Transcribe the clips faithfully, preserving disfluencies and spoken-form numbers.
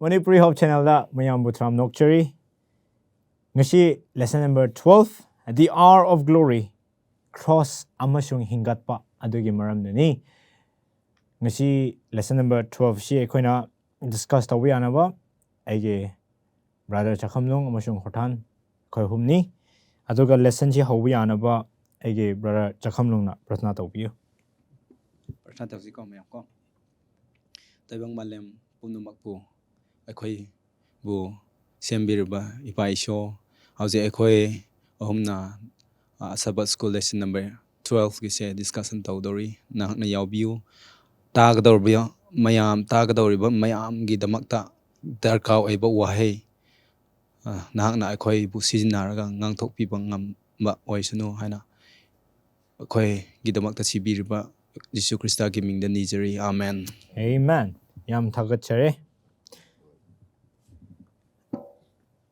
Manipuri Hope Channelꯗ ꯃꯌꯥꯝꯕꯨ ꯊꯔꯥꯝ ꯅꯣꯛꯆꯔꯤ꯫ ꯉꯁꯤ lesson number twelve, The Hour of Glory, Cross ꯑꯃꯁꯨꯡ ꯍꯤꯡꯒꯠꯄ ꯑꯗꯨꯒꯤ ꯃꯔꯝꯗꯅꯤ꯫ ꯉꯁꯤ lesson number twelve ꯁꯤ ꯑꯩꯈꯣꯏꯅ discuss ꯇꯧꯕ ꯌꯥꯅꯕ ꯑꯩꯒꯤ brother ꯆꯥꯈꯝꯂꯨꯡ ꯑꯃꯁꯨꯡ ꯍꯣꯔꯊꯥꯟ ꯑꯩꯈꯣꯏ ꯑꯍꯨꯝꯅꯤ꯫ ꯑꯗꯨꯒ lessonꯁꯤ ꯍꯧꯕ ꯌꯥꯅꯕ ꯑꯩꯒꯤ brother ꯆꯥꯈꯝꯂꯨꯡꯅ ꯄ꯭ꯔꯊꯅꯥ ꯇꯧꯕꯤꯌꯨ꯫ ꯄ꯭ꯔꯊꯅꯥ ꯇꯧꯁꯤꯀꯣ ꯃꯌꯥꯝ ꯀꯣ꯫ ꯇꯥꯏꯕꯪ ꯃꯥꯂꯦꯝ ꯄꯨꯝꯅꯃꯛꯄꯨ ꯑꯩꯈꯣꯏꯕꯨ ꯁꯦꯝꯕꯤꯔꯕ ꯏꯄꯥ ꯏꯁꯣꯔ, ꯍꯧꯖꯤꯛ ꯑꯩꯈꯣꯏ ꯑꯍꯨꯝꯅ, ꯑ, Sabbath School lesson number twelveꯒꯤꯁꯦ discussion ꯇꯧꯗꯧꯔꯤ꯫ ꯅꯍꯥꯛꯅ ꯌꯥꯎꯕꯤꯌꯨ꯫ ꯇꯥꯒꯗꯧꯔꯤꯕ ꯃꯌꯥꯝ, ꯇꯥꯒꯗꯧꯔꯤꯕ ꯃꯌꯥꯝꯒꯤꯗꯃꯛꯇ ꯗꯔꯀꯥꯔ ꯑꯣꯏꯕ ꯋꯥꯍꯩ, ꯑ, ꯅꯍꯥꯛꯅ ꯑꯩꯈꯣꯏꯕꯨ ꯁꯤꯖꯤꯟꯅꯔꯒ ꯉꯥꯡꯊꯣꯛꯄꯤꯕ ꯉꯝꯕ ꯑꯣꯏꯁꯅꯨ ꯍꯥꯏꯅ ꯑꯩꯈꯣꯏꯒꯤꯗꯃꯛꯇ ꯁꯤꯕꯤꯔꯤꯕ ꯖꯤꯁꯨ ꯈ꯭ꯔꯤꯁꯇꯒꯤ ꯃꯤꯡꯗ ꯅꯤꯖꯔꯤ꯫ ꯑꯥꯃꯦꯟ꯫ Amen. ꯌꯥꯝ ꯊꯥꯒꯠꯆꯔꯤ꯫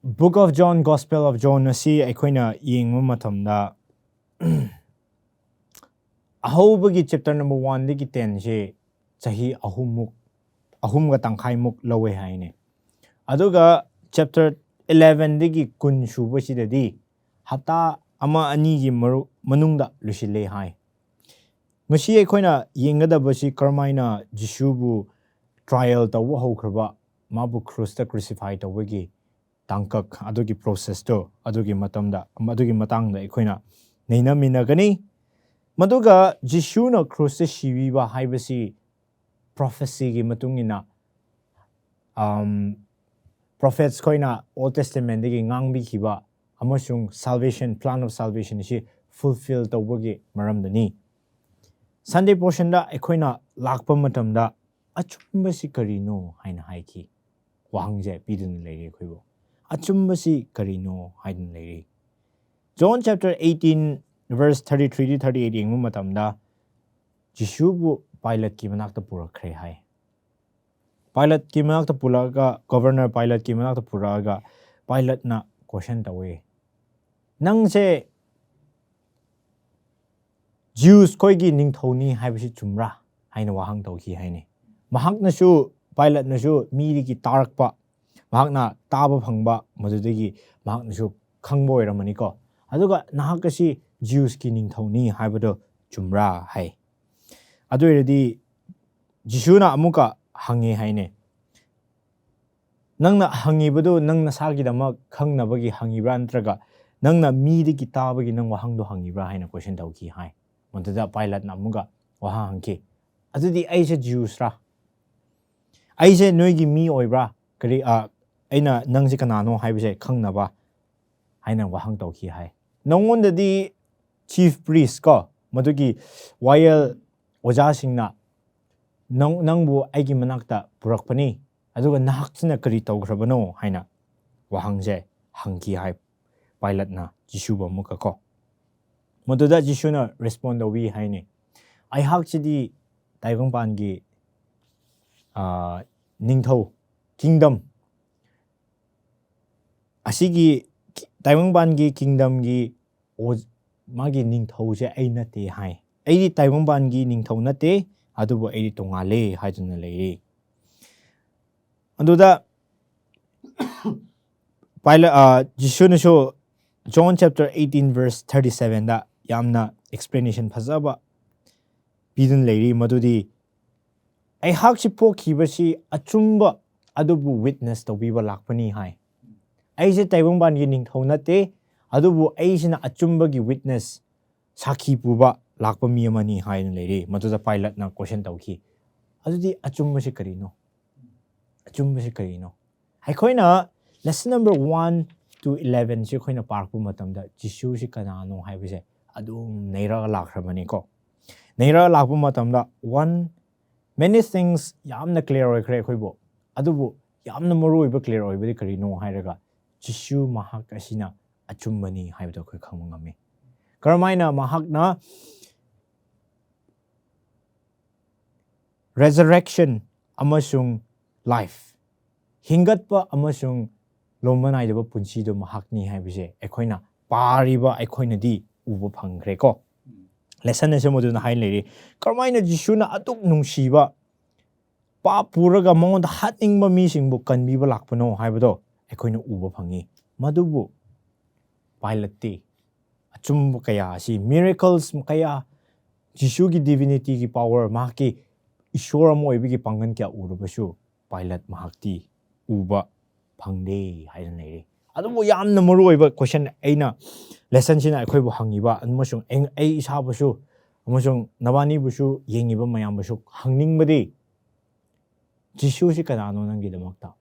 Book of John, Gospel of John ꯑꯁꯤ ꯑꯩꯈꯣꯏꯅ ꯌꯦꯡꯕ ꯃꯇꯝꯗ, ꯑꯍꯧꯕꯒꯤ chapter number oneꯗꯒꯤ tenꯁꯦ ꯆꯍꯤ ꯑꯍꯨꯝꯃꯨꯛ, ꯑꯍꯨꯝꯒ ꯇꯪꯈꯥꯏꯃꯨꯛ ꯂꯧꯋꯦ ꯍꯥꯏꯅꯦ꯫ ꯑꯗꯨꯒ chapter elevenꯗꯒꯤ ꯀꯨꯟ ꯁꯨꯕꯁꯤꯗꯗꯤ ꯍꯞꯇꯥ ꯑꯃ ꯑꯅꯤꯒꯤ ꯃꯔꯨ-, ꯃꯅꯨꯡꯗ ꯂꯣꯏꯁꯤꯜꯂꯦ ꯍꯥꯏ꯫ ꯉꯁꯤ ꯑꯩꯈꯣꯏꯅ ꯌꯦꯡꯒꯗꯕꯁꯤ ꯀꯔꯝꯍꯥꯏꯅ ꯖꯤꯁꯨꯕꯨ trial ꯇꯧꯕ ꯍꯧꯈ꯭ꯔꯕ, ꯃꯥꯕꯨ ꯀ꯭ꯔꯨꯁꯇ crucify ꯇꯧꯕꯒꯤ ꯇꯥꯡꯀꯛ, ꯑꯗꯨꯒꯤ processꯇꯣ, ꯑꯗꯨꯒꯤ ꯃꯇꯝꯗ, ꯑꯗꯨꯒꯤ ꯃꯇꯥꯡꯗ ꯑꯩꯈꯣꯏꯅ ꯅꯩꯅꯃꯤꯟꯅꯒꯅꯤ꯫ ꯃꯗꯨꯒ ꯖꯤꯁꯨꯅ ꯀ꯭ꯔꯨꯁꯇ ꯁꯤꯕꯤꯕ ꯍꯥꯏꯕꯁꯤ prophecyꯒꯤ ꯃꯇꯨꯡ ꯏꯟꯅ, ꯑꯝ, prophets ꯈꯣꯏꯅ Old Testamentꯗꯒꯤ ꯉꯥꯡꯕꯤꯈꯤꯕ ꯑꯃꯁꯨꯡ salvation, plan of salvation ꯑꯁꯤ fulfill ꯇꯧꯕꯒꯤ ꯃꯔꯝꯗꯅꯤ꯫ Sunday portionꯗ ꯑꯩꯈꯣꯏꯅ ꯂꯥꯛꯄ ꯃꯇꯝꯗ ꯑꯆꯨꯝꯕꯁꯤ ꯀꯔꯤꯅꯣ ꯍꯥꯏꯅ ꯍꯥꯏꯈꯤ꯫ ꯋꯥꯍꯪꯁꯦ ꯄꯤꯗꯨꯅ ꯂꯩꯔꯤ ꯑꯩꯈꯣꯏꯕꯨ꯫ ꯑꯆꯨꯝꯕꯁꯤ ꯀꯔꯤꯅꯣ ꯍꯥꯏꯗꯨꯅ ꯂꯩꯔꯤ꯫ John chapter eighteen verse thirty-three to thirty-eight ꯌꯦꯡꯕ ꯃꯇꯝꯗ ꯖꯤꯁꯨꯕꯨ ꯄꯥꯏꯂꯠꯀꯤ ꯃꯅꯥꯛꯇ ꯄꯨꯔꯛꯈ꯭ꯔꯦ ꯍꯥꯏ꯫ ꯄꯥꯏꯂꯠꯀꯤ ꯃꯅꯥꯛꯇ ꯄꯨꯔꯛꯑꯒ, governor ꯄꯥꯏꯂꯠꯀꯤ ꯃꯅꯥꯛꯇ ꯄꯨꯔꯛꯑꯒ ꯄꯥꯏꯂꯠꯅ question ꯇꯧꯋꯦ, "ꯅꯪꯁꯦ Jews ꯈꯣꯏꯒꯤ ꯅꯤꯡꯊꯧꯅꯤ ꯍꯥꯏꯕꯁꯤ ꯆꯨꯝꯕ꯭ꯔꯥ?" ꯍꯥꯏꯅ ꯋꯥꯍꯪ ꯇꯧꯈꯤ ꯍꯥꯏꯅꯤ꯫ ꯃꯍꯥꯛꯅꯁꯨ ꯄꯥꯏꯂꯠꯅꯁꯨ ꯃꯤꯗꯒꯤ ꯇꯥꯔꯛꯄ, ꯃꯍꯥꯛꯅ ꯇꯥꯕ ꯐꯪꯕ, ꯃꯗꯨꯗꯒꯤ ꯃꯍꯥꯛꯅꯁꯨ ꯈꯪꯕ ꯑꯣꯏꯔꯝꯃꯅꯤꯀꯣ꯫ ꯑꯗꯨꯒ ꯅꯍꯥꯛ ꯑꯁꯤ ꯖꯤꯎꯁꯀꯤ ꯅꯤꯡꯊꯧꯅꯤ ꯍꯥꯏꯕꯗꯣ ꯆꯨꯝꯕ꯭ꯔꯥ ꯍꯥꯏ꯫ ꯑꯗꯨ ꯑꯣꯏꯔꯗꯤ ꯖꯤꯁꯨꯅ ꯑꯃꯨꯛꯀ ꯍꯪꯉꯦ ꯍꯥꯏꯅꯦ, "ꯅꯪꯅ ꯍꯪꯉꯤꯕꯗꯨ ꯅꯪ ꯅꯁꯥꯒꯤꯗꯃꯛ ꯈꯪꯅꯕꯒꯤ ꯍꯪꯉꯤꯕ꯭ꯔꯥ, ꯅꯠꯇ꯭ꯔꯒ ꯅꯪꯅ ꯃꯤꯗꯒꯤ ꯇꯥꯕꯒꯤ ꯅꯪ ꯋꯥꯍꯪꯗꯣ ꯍꯪꯉꯤꯕ꯭ꯔꯥ?" ꯍꯥꯏꯅ ꯀꯣꯏꯁꯟ ꯇꯧꯈꯤ ꯍꯥꯏ꯫ ꯃꯗꯨꯗ ꯄꯥꯏꯂꯠꯅ ꯑꯃꯨꯛꯀ ꯋꯥꯍꯪ ꯍꯪꯈꯤ, "ꯑꯗꯨꯗꯤ ꯑꯩꯁꯦ ꯖꯤꯎꯁꯔꯥ? ꯑꯩꯁꯦ ꯅꯣꯏꯒꯤ ꯃꯤ ꯑꯣꯏꯕ꯭ꯔꯥ? ꯀꯔꯤ, ꯑ, ꯑꯩꯅ ꯅꯪꯁꯦ ꯀꯅꯥꯅꯣ ꯍꯥꯏꯕꯁꯦ ꯈꯪꯅꯕ?" ꯍꯥꯏꯅ ꯋꯥꯍꯪ ꯇꯧꯈꯤ ꯍꯥꯏ꯫ ꯅꯉꯣꯟꯗꯗꯤ ꯆꯤꯐ ꯄ꯭ꯔꯤꯁ ꯀꯣ, ꯃꯗꯨꯒꯤ ꯋꯥꯌꯦꯜ ꯑꯣꯖꯥꯁꯤꯡꯅ ꯅꯪ-, ꯅꯪꯕꯨ ꯑꯩꯒꯤ ꯃꯅꯥꯛꯇ ꯄꯨꯔꯛꯄꯅꯤ, ꯑꯗꯨꯒ ꯅꯍꯥꯛꯁꯤꯅ ꯀꯔꯤ ꯇꯧꯈ꯭ꯔꯕꯅꯣ ꯍꯥꯏꯅ ꯋꯥꯍꯪꯁꯦ ꯍꯪꯈꯤ ꯍꯥꯏ ꯄꯥꯏꯂꯠꯅ ꯖꯤꯁꯨꯕꯨ ꯑꯃꯨꯛꯀ ꯀꯣ꯫ ꯃꯗꯨꯗ ꯖꯤꯁꯨꯅ ꯔꯦꯁꯄꯣꯟ ꯇꯧꯕꯤ ꯍꯥꯏꯅꯤ, "ꯑꯩꯍꯥꯛꯁꯤꯗꯤ ꯇꯥꯏꯕꯪꯄꯥꯟꯒꯤ, ꯑꯥ, ꯅꯤꯡꯊꯧ, ꯀꯤꯡꯗꯝ, ꯑꯁꯤꯒꯤ ꯀꯤ-, ꯇꯥꯏꯕꯪꯄꯥꯟꯒꯤ ꯀꯤꯡꯗꯝꯒꯤ ꯑꯣ-, ꯃꯥꯒꯤ ꯅꯤꯡꯊꯧꯁꯦ ꯑꯩ ꯅꯠꯇꯦ" ꯍꯥꯏ꯫ "ꯑꯩꯗꯤ ꯇꯥꯏꯕꯪꯄꯥꯟꯒꯤ ꯅꯤꯡꯊꯧ ꯅꯠꯇꯦ, ꯑꯗꯨꯕꯨ ꯑꯩꯗꯤ ꯇꯣꯉꯥꯜꯂꯦ" ꯍꯥꯏꯗꯨꯅ ꯂꯩꯔꯤ꯫ ꯑꯗꯨꯗ ꯄꯥꯏꯂ-, ꯑ, ꯖꯤꯁꯨꯅꯁꯨ John chapter eighteen verse thirty sevenꯗ ꯌꯥꯝꯅ ꯑꯦꯛꯁꯄ꯭ꯂꯦꯅꯦꯁꯟ ꯐꯖꯕ ꯄꯤꯗꯨꯅ ꯂꯩꯔꯤ, ꯃꯗꯨꯗꯤ, "ꯑꯩꯍꯥꯛꯁꯤ ꯄꯣꯛꯈꯤꯕꯁꯤ ꯑꯆꯨꯝꯕ ꯑꯗꯨꯕꯨ ꯋꯤꯠꯅꯦꯁ ꯇꯧꯕꯤꯕ ꯂꯥꯛꯄꯅꯤ" ꯍꯥꯏ꯫ "ꯑꯩꯁꯦ ꯇꯥꯏꯕꯪꯄꯥꯟꯒꯤ ꯅꯤꯡꯊꯧ ꯅꯠꯇꯦ, ꯑꯗꯨꯕꯨ ꯑꯩꯁꯤꯅ ꯑꯆꯨꯝꯕꯒꯤ ꯋꯤꯠꯅꯦꯁ, ꯁꯥꯈꯤ ꯄꯨꯕ ꯂꯥꯛꯄ ꯃꯤ ꯑꯃꯅꯤ" ꯍꯥꯏꯅ ꯂꯩꯔꯤ꯫ ꯃꯗꯨꯗ ꯄꯥꯏꯂꯠꯅ ꯀꯣꯏꯁꯟ ꯇꯧꯈꯤ, "ꯑꯗꯨꯗꯤ ꯑꯆꯨꯝꯕꯁꯤ ꯀꯔꯤꯅꯣ? ꯑꯆꯨꯝꯕꯁꯤ ꯀꯔꯤꯅꯣ?" ꯑꯩꯈꯣꯏꯅ lesson number one to elevenꯁꯤ ꯑꯩꯈꯣꯏꯅ ꯄꯥꯔꯛꯄ ꯃꯇꯝꯗ ꯖꯤꯁꯨꯁꯤ ꯀꯅꯥꯅꯣ ꯍꯥꯏꯕꯁꯦ ꯑꯗꯨꯝ ꯅꯩꯔꯒ ꯂꯥꯛꯈ꯭ꯔꯕꯅꯤꯀꯣ꯫ ꯅꯩꯔꯒ ꯂꯥꯛꯄ ꯃꯇꯝꯗ one, many things ꯌꯥꯝꯅ ꯀ꯭ꯂꯤꯌꯥꯔ ꯑꯣꯏꯈ꯭ꯔꯦ ꯑꯩꯈꯣꯏꯕꯨ꯫ ꯑꯗꯨꯕꯨ ꯌꯥꯝꯅ ꯃꯔꯨ ꯑꯣꯏꯕ ꯀ꯭ꯂꯤꯌꯥꯔ ꯑꯣꯏꯕꯗꯤ ꯀꯔꯤꯅꯣ ꯍꯥꯏꯔꯒ, ꯖꯤꯁꯨ ꯃꯍꯥꯛ ꯑꯁꯤꯅ ꯑꯆꯨꯝꯕꯅꯤ ꯍꯥꯏꯕꯗꯣ ꯑꯩꯈꯣꯏ ꯈꯪꯕ ꯉꯝꯃꯤ꯫ ꯀꯔꯝꯍꯥꯏꯅ ꯃꯍꯥꯛꯅ resurrection ꯑꯃꯁꯨꯡ life, ꯍꯤꯡꯒꯠꯄ ꯑꯃꯁꯨꯡ ꯂꯣꯝꯕ ꯅꯥꯏꯗꯕ ꯄꯨꯟꯁꯤꯗꯣ ꯃꯍꯥꯛꯅꯤ ꯍꯥꯏꯕꯁꯦ ꯑꯩꯈꯣꯏꯅ ꯄꯥꯔꯤꯕ ꯑꯩꯈꯣꯏꯅꯗꯤ ꯎꯕ ꯐꯪꯈ꯭ꯔꯦꯀꯣ꯫ ꯂꯦꯁꯟ ꯑꯁꯤ ꯃꯗꯨꯅ ꯍꯥꯏ ꯂꯩꯔꯤ, ꯀꯔꯝꯍꯥꯏꯅ ꯖꯤꯁꯨꯅ ꯑꯗꯨꯛ ꯅꯨꯡꯁꯤꯕ ꯄꯥꯞ ꯄꯨꯔꯒ ꯃꯉꯣꯟꯗ ꯍꯥꯠꯅꯤꯡꯕ ꯃꯤꯁꯤꯡꯕꯨ ꯀꯟꯕꯤꯕ ꯂꯥꯛꯄꯅꯣ ꯍꯥꯏꯕꯗꯣ ꯑꯩꯈꯣꯏꯅ ꯎꯕ ꯐꯪꯉꯤ꯫ ꯃꯗꯨꯕꯨ ꯄꯥꯏꯂꯠꯇꯤ ꯑꯆꯨꯝꯕ ꯀꯌꯥ ꯑꯁꯤ, miracles ꯀꯌꯥ, ꯖꯤꯁꯨꯒꯤ divinityꯒꯤ power, ꯃꯍꯥꯛꯀꯤ ꯏꯁꯣꯔ ꯑꯃ ꯑꯣꯏꯕꯒꯤ ꯄꯥꯡꯒꯜ ꯀꯌꯥ ꯎꯔꯕꯁꯨ ꯄꯥꯏꯂꯠ ꯃꯍꯥꯛꯇꯤ ꯎꯕ ꯐꯪꯗꯦ ꯍꯥꯏꯅ ꯂꯩꯔꯤ꯫ ꯑꯗꯨꯕꯨ ꯌꯥꯝꯅ ꯃꯔꯨꯑꯣꯏꯕ question ꯑꯩꯅ, lessonꯁꯤꯅ ꯑꯩꯈꯣꯏꯕꯨ ꯍꯪꯉꯤꯕ ꯑꯃꯁꯨꯡ ꯑꯩ, ꯑꯩ ꯏꯁꯥꯕꯨꯁꯨ ꯑꯃꯁꯨꯡ ꯅꯕꯥꯅꯤꯕꯨꯁꯨ ꯌꯦꯡꯉꯤꯕ ꯃꯌꯥꯝꯕꯨꯁꯨ ꯍꯪꯅꯤꯡꯕꯗꯤ, ꯖꯤꯁꯨꯁꯤ ꯀꯅꯥꯅꯣ ꯅꯪꯒꯤꯗꯃꯛꯇ?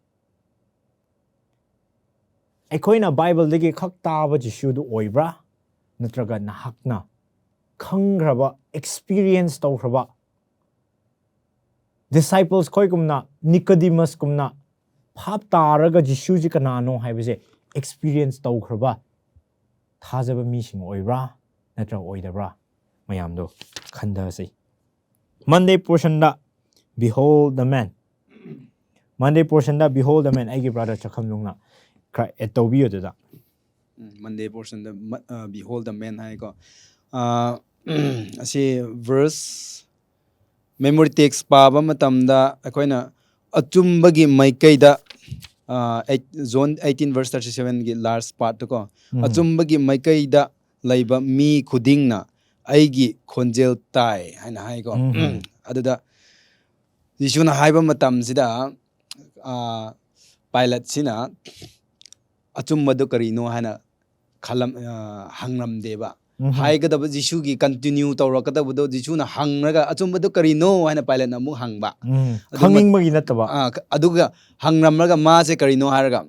ꯑꯩꯈꯣꯏꯅ ꯕꯥꯏꯕꯜꯗꯒꯤ ꯈꯛ ꯇꯥꯕ ꯖꯤꯁꯨꯗꯨ ꯑꯣꯏꯕ꯭ꯔꯥ? ꯅꯠꯇ꯭ꯔꯒ ꯅꯍꯥꯛꯅ ꯈꯪꯈ꯭ꯔꯕ, experience ꯇꯧꯈ꯭ꯔꯕ, disciples ꯈꯣꯏꯒꯨꯝꯅ, ꯅꯤꯀꯣꯗꯤꯃꯁꯀꯨꯝꯅ ꯚꯥꯞ ꯇꯥꯔꯒ ꯖꯤꯁꯨꯁꯤ ꯀꯅꯥꯅꯣ ꯍꯥꯏꯕꯁꯦ experience ꯇꯧꯈ꯭ꯔꯕ ꯊꯥꯖꯕ ꯃꯤꯁꯤꯡ ꯑꯣꯏꯕ꯭ꯔꯥ ꯅꯠꯇ꯭ꯔꯒ ꯑꯣꯏꯗꯕ꯭ꯔꯥ? ꯃꯌꯥꯝꯗꯣ ꯈꯟꯊꯁꯤ꯫ Monday portionꯗ Behold the Man, Monday portionꯗ Behold the Man, ꯑꯩꯒꯤ brother ꯆꯈꯝꯂꯨꯡꯅ ꯈꯔ add ꯇꯧꯕꯤꯌꯨ ꯑꯗꯨꯗ꯫ Monday portionꯗ Behold the Man ꯍꯥꯏꯀꯣ꯫ ꯑꯥ, ꯑꯁꯤ verse, memory text ꯄꯥꯕ ꯃꯇꯝꯗ ꯑꯩꯈꯣꯏꯅ ꯑꯆꯨꯝꯕꯒꯤ ꯃꯥꯏꯀꯩꯗ, ꯑꯥ, eight, John eighteen verse thirty sevenꯒꯤ last partꯇꯨ ꯀꯣ, ꯑꯆꯨꯝꯕꯒꯤ ꯃꯥꯏꯀꯩꯗ ꯂꯩꯕ ꯃꯤ ꯈꯨꯗꯤꯡꯅ ꯑꯩꯒꯤ ꯈꯣꯟꯖꯦꯜ ꯇꯥꯏ ꯍꯥꯏꯅ ꯍꯥꯏꯀꯣ꯫ ꯑꯗꯨꯗ ꯖꯤꯁꯨꯅ ꯍꯥꯏꯕ ꯃꯇꯝꯁꯤꯗ, ꯑꯥ, ꯄꯥꯏꯂꯠꯁꯤꯅ ꯑꯆꯨꯝꯕꯗꯨ ꯀꯔꯤꯅꯣ ꯍꯥꯏꯅ ꯈꯜꯂꯝ-, ꯑꯥ, ꯍꯪꯂꯝꯗꯦꯕ꯫ ꯍꯥꯏꯒꯗꯕ ꯖꯤꯁꯨꯒꯤ continue ꯇꯧꯔꯛꯀꯗꯕꯗꯣ ꯖꯤꯁꯨꯅ ꯍꯪꯂꯒ ꯑꯆꯨꯝꯕꯗꯨ ꯀꯔꯤꯅꯣ ꯍꯥꯏꯅ ꯄꯥꯏꯂꯠꯅ ꯑꯃꯨꯛ ꯍꯪꯕ꯫ ꯎꯝ, ꯈꯪꯅꯤꯡꯕꯒꯤ ꯅꯠꯇꯕ꯫ ꯑꯥ, ꯀ-, ꯑꯗꯨꯒ ꯍꯪꯂꯝꯂꯒ ꯃꯥꯁꯦ ꯀꯔꯤꯅꯣ ꯍꯥꯏꯔꯒ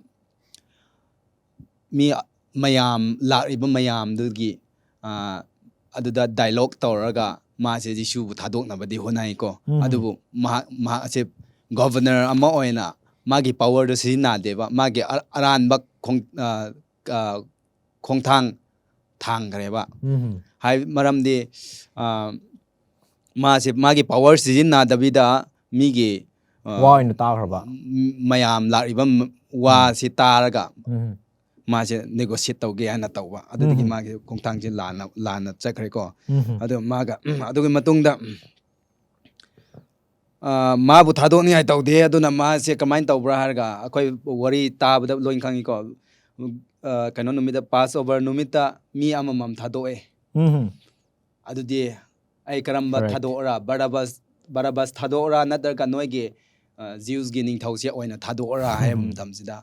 ꯃꯤ ꯃꯌꯥꯝ, ꯂꯥꯛꯂꯤꯕ ꯃꯌꯥꯝꯗꯨꯒꯤ, ꯑꯥ, ꯑꯗꯨꯗ dialogue ꯇꯧꯔꯒ ꯃꯥꯁꯦ ꯖꯤꯁꯨꯕꯨ ꯊꯥꯗꯣꯛꯅꯕꯗꯤ ꯍꯣꯠꯅꯩꯀꯣ꯫ ꯑꯗꯨꯕꯨ ꯃꯍꯥꯛ, ꯃꯍꯥꯛ ꯑꯁꯦ governor ꯑꯃ ꯑꯣꯏꯅ ꯃꯥꯒꯤ powerꯗꯨ ꯁꯤꯖꯤꯟꯅꯗꯦꯕ, ꯃꯥꯒꯤ ꯑ-, ꯑꯔꯥꯟꯕ ꯈꯣꯡ-, ꯑꯥ, ꯑꯥ, ꯈꯣꯡꯊꯥꯡ ꯊꯥꯡꯈ꯭ꯔꯦꯕ꯫ ꯍꯥꯏ-, ꯃꯔꯝꯗꯤ, ꯑꯥ, ꯃꯥꯁꯦ ꯃꯥꯒꯤ power ꯁꯤꯖꯤꯟꯅꯗꯕꯤꯗ ꯃꯤꯒꯤ, ꯑꯥ, ꯋꯥ ꯑꯣꯏꯅ ꯇꯥꯈ꯭ꯔꯕ꯫ ꯃꯌꯥꯝ ꯂꯥꯛꯂꯤꯕ ꯋꯥꯁꯤ ꯇꯥꯔꯒ ꯃꯥꯁꯦ negotiate ꯇꯧꯒꯦ ꯍꯥꯏꯅ ꯇꯧꯕ꯫ ꯑꯗꯨꯗꯒꯤ ꯃꯥꯒꯤ ꯈꯣꯡꯊꯥꯡꯁꯦ ꯂꯥꯟꯅ, ꯂꯥꯟꯅ ꯆꯠꯈ꯭ꯔꯦꯀꯣ꯫ ꯑꯗꯨ ꯃꯥꯒ, ꯑꯗꯨꯒꯤ ꯃꯇꯨꯡꯗ ꯑ, ꯃꯥꯕꯨ ꯊꯥꯗꯣꯛꯅꯤꯡꯉꯥꯏ ꯇꯧꯗꯦ꯫ ꯑꯗꯨꯅ ꯃꯥꯁꯦ ꯀꯃꯥꯏꯅ ꯇꯧꯕ꯭ꯔꯥ ꯍꯥꯏꯔꯒ, ꯑꯩꯈꯣꯏ ꯋꯥꯔꯤ ꯇꯥꯕꯗ ꯂꯣꯏ ꯈꯪꯉꯤꯀꯣ꯫ ꯑ, ꯀꯩꯅꯣ ꯅꯨꯃꯤꯠꯇ, Passover ꯅꯨꯃꯤꯠꯇ ꯃꯤ ꯑꯃꯃꯝ ꯊꯥꯗꯣꯛꯑꯦ꯫ ꯎꯝ. ꯑꯗꯨꯗꯤ ꯑꯩ ꯀꯔꯝꯕ Correct. ꯊꯥꯗꯣꯛꯑꯣꯔꯥ? ꯕꯔꯥꯕꯥꯁ, ꯕꯔꯥꯕꯥꯁ ꯊꯥꯗꯣꯛꯑꯣꯔꯥ, ꯅꯠꯇ꯭ꯔꯒ ꯅꯣꯏꯒꯤ, ꯑ, Jews ꯀꯤ ꯅꯤꯡꯊꯧꯁꯦ ꯑꯣꯏꯅ ꯊꯥꯗꯣꯛꯑꯣꯔꯥ ꯍꯥꯏꯕ ꯎꯝ. ꯃꯇꯝꯁꯤꯗ,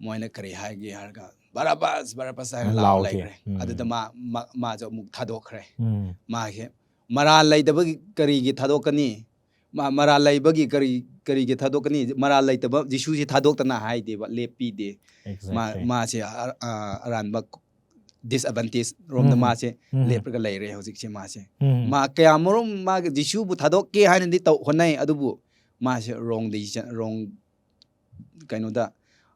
ꯃꯣꯏꯅ ꯀꯔꯤ ꯍꯥꯏꯒꯦ ꯍꯥꯏꯔꯒ, "ꯕꯔꯥꯕꯥꯁ, ꯕꯔꯥꯕꯥꯁ" ꯍꯥꯏꯅ ꯂꯥꯎꯔ ꯂꯥꯎꯈꯤ꯫ ꯂꯩꯈ꯭ꯔꯦ꯫ ꯎꯝ. ꯑꯗꯨꯗ ꯃꯥ, ꯃꯥ, ꯃꯥꯁꯨ ꯑꯃꯨꯛ ꯊꯥꯗꯣꯛꯈ꯭ꯔꯦ꯫ ꯎꯝ. ꯃꯥꯁꯦ ꯃꯔꯥꯜ ꯂꯩꯇꯕꯒꯤ ꯀꯔꯤꯒꯤ ꯊꯥꯗꯣꯛꯀꯅꯤ? ꯃꯥ ꯃꯔꯥꯜ ꯂꯩꯕꯒꯤ ꯀꯔꯤ, ꯀꯔꯤꯒꯤ ꯊꯥꯗꯣꯛꯀꯅꯤ? ꯃꯔꯥꯜ ꯂꯩꯇꯕ ꯖꯤꯁꯨꯁꯤ ꯊꯥꯗꯣꯛꯇꯅ ꯍꯥꯏꯗꯦꯕ, ꯂꯦꯞꯄꯤꯗꯦ꯫ ꯃꯥ, Exactly. ꯃꯥꯁꯦ ꯑ-, ꯑ-, ꯑꯔꯥꯟꯕ disadvantage ꯔꯣꯝꯗ ꯎꯝ. ꯃꯥꯁꯦ ꯎꯝ. ꯂꯦꯞꯂꯒ ꯂꯩꯔꯦ ꯍꯧꯖꯤꯛꯁꯦ ꯃꯥꯁꯦ꯫ ꯎꯝ. ꯃꯥ ꯀꯌꯥꯃꯔꯨꯝ ꯃꯥꯒꯤ ꯖꯤꯁꯨꯕꯨ ꯊꯥꯗꯣꯛꯀꯦ ꯍꯥꯏꯅꯗꯤ ꯇꯧ-, ꯍꯣꯠꯅꯩ, ꯑꯗꯨꯕꯨ ꯃꯥꯁꯦ wrong decision, wrong ꯀꯩꯅꯣꯗ,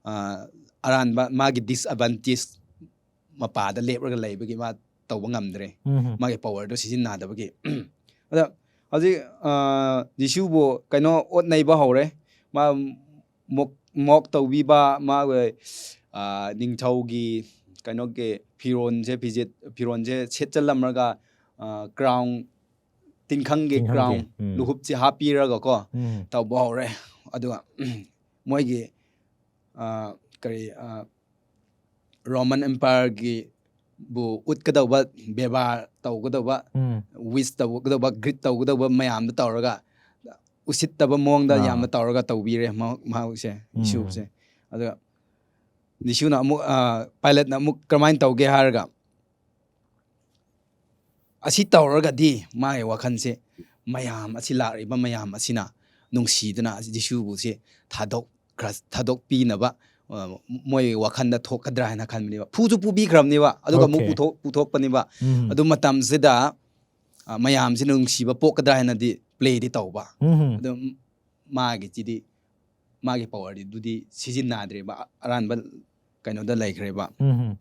ꯑ, ꯑꯔꯥꯟꯕ ꯃꯥꯒꯤ disadvantage ꯃꯄꯥꯗ ꯂꯦꯞꯂꯒ ꯂꯩꯕꯒꯤ ꯃꯥ ꯇꯧꯕ ꯉꯝꯗ꯭ꯔꯦ꯫ ꯎꯝ. ꯃꯥꯒꯤ power ꯗꯣ ꯁꯤꯖꯤꯟꯅꯗꯕꯒꯤ꯫ ꯑꯗ ꯍꯧꯖꯤꯛ, ꯑ, ꯖꯤꯁꯨꯕꯨ ꯀꯩꯅꯣ ꯑꯣꯠ ꯅꯩꯕ ꯍꯧꯔꯦ꯫ ꯃꯥ mock, mock ꯇꯧꯕꯤꯕ, ꯃꯥꯒꯤ, ꯑ, ꯅꯤꯡꯊꯧꯒꯤ ꯀꯩꯅꯣꯒꯤ ꯐꯤꯔꯣꯟꯁꯦ, ꯐꯤꯖꯦꯠ, ꯐꯤꯔꯣꯟꯁꯦ ꯁꯦꯠꯆꯜꯂꯝꯂꯒ, ꯑ, crown, ꯇꯤꯡꯈꯪꯒꯤ ꯇꯤꯡꯈꯪꯒꯤ, crown, ꯎꯝ. ꯂꯨꯍꯨꯞꯁꯦ ꯍꯥꯞꯄꯤꯔꯒꯀꯣ ꯎꯝ. ꯇꯧꯕ ꯍꯧꯔꯦ꯫ ꯑꯗꯨꯒ ꯃꯣꯏꯒꯤ, ꯑ, ꯀꯔꯤ, ꯑ, Roman Empire ꯒꯤ ꯕꯨ ꯎꯠꯀꯗꯧꯕ, ꯕꯦꯕꯥꯔ ꯇꯧꯒꯗꯧꯕ, ꯎꯝ. wish ꯇꯧꯒꯗꯧꯕ, greet ꯇꯧꯒꯗꯧꯕ ꯃꯌꯥꯝꯗꯣ ꯇꯧꯔꯒ, ꯎꯁꯤꯠꯇꯕ ꯃꯑꯣꯡꯗ ꯑꯥ. ꯌꯥꯝꯅ ꯇꯧꯔꯒ ꯇꯧꯕꯤꯔꯦ ꯃꯍꯥꯛ-, ꯃꯍꯥꯛꯁꯦ, ꯎꯝ. ꯖꯤꯁꯨꯁꯦ꯫ ꯑꯗꯨꯒ ꯖꯤꯁꯨꯅ ꯑꯃꯨꯛ, ꯑ, ꯄꯥꯏꯂꯦꯠꯅ ꯑꯃꯨꯛ ꯀꯔꯝꯍꯥꯏꯅ ꯇꯧꯒꯦ ꯍꯥꯏꯔꯒ, ꯑꯁꯤ ꯇꯧꯔꯒꯗꯤ ꯃꯥꯒꯤ ꯋꯥꯈꯜꯁꯦ, ꯃꯌꯥꯝ ꯑꯁꯤ, ꯂꯥꯛꯂꯤꯕ ꯃꯌꯥꯝ ꯑꯁꯤꯅ ꯅꯨꯡꯁꯤꯗꯨꯅ ꯖꯤꯁꯨꯕꯨꯁꯦ ꯊꯥꯗꯣꯛꯈ꯭ꯔ-, ꯊꯥꯗꯣꯛꯄꯤꯅꯕ, ꯑ, ꯃꯣꯏ ꯋꯥꯈꯜꯗ ꯊꯣꯛꯀꯗ꯭ꯔꯥ ꯍꯥꯏꯅ ꯈꯟꯕꯅꯦꯕ꯫ ꯐꯨꯁꯨ ꯐꯨꯕꯤꯈ꯭ꯔꯕꯅꯦꯕ, ꯑꯗꯨꯒ ꯑꯃꯨꯛ Okay. ꯄꯨꯊꯣꯛ-, ꯄꯨꯊꯣꯛꯄꯅꯦꯕ꯫ ꯎꯝ. ꯑꯗꯨ ꯃꯇꯝꯁꯤꯗ, ꯑ, ꯃꯌꯥꯝꯁꯤꯅ ꯅꯨꯡꯁꯤꯕ ꯄꯣꯛꯀꯗ꯭ꯔꯥ ꯍꯥꯏꯅꯗꯤ play ꯗꯤ ꯇꯧꯕ꯫ ꯎꯝ. ꯑꯗꯨ ꯃꯥꯒꯤꯁꯤꯗꯤ, ꯃꯥꯒꯤ power ꯗꯨꯗꯤ ꯁꯤꯖꯤꯟꯅꯗ꯭ꯔꯦꯕ, ꯑꯔꯥꯟꯕ ꯀꯩꯅꯣꯗ ꯂꯩꯈ꯭ꯔꯦꯕ꯫ ꯎꯝ.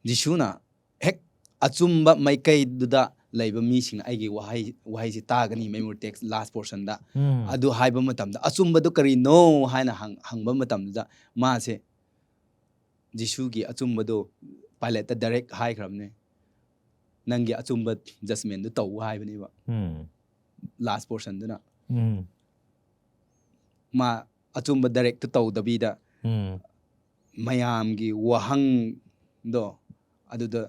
ꯖꯤꯁꯨꯅ ꯍꯦꯛ ꯑꯆꯨꯝꯕ ꯃꯥꯏꯀꯩꯗꯨꯗ ꯂꯩꯕ ꯃꯤꯁꯤꯡꯅ ꯑꯩꯒꯤ ꯋꯥꯍꯩ, ꯋꯥꯍꯩꯁꯤ ꯇꯥꯒꯅꯤ, memory text last portion ꯗ꯫ ꯎꯝ. ꯑꯗꯨ ꯍꯥꯏꯕ ꯃꯇꯝꯗ, "ꯑꯆꯨꯝꯕꯗꯨ ꯀꯔꯤꯅꯣ?" ꯍꯥꯏꯅ ꯍꯪ-, ꯍꯪꯕ ꯃꯇꯝꯗꯨꯗ ꯃꯥꯁꯦ ꯖꯤꯁꯨꯒꯤ ꯑꯆꯨꯝꯕꯗꯣ ꯄꯥꯏꯂꯦꯠꯇ direct ꯍꯥꯏꯈ꯭ꯔꯕꯅꯦ, "ꯅꯪꯒꯤ ꯑꯆꯨꯝꯕ judgment ꯗꯨ ꯇꯧ" ꯍꯥꯏꯕꯅꯦꯕ꯫ ꯎꯝ. last portionꯗꯨꯅ ꯎꯝ ꯃꯥ ꯑꯆꯨꯝꯕ directꯇ ꯇꯧꯗꯕꯤꯗ ꯎꯝ ꯃꯌꯥꯝꯒꯤ ꯋꯥꯍꯪꯗꯣ ꯑꯗꯨꯗ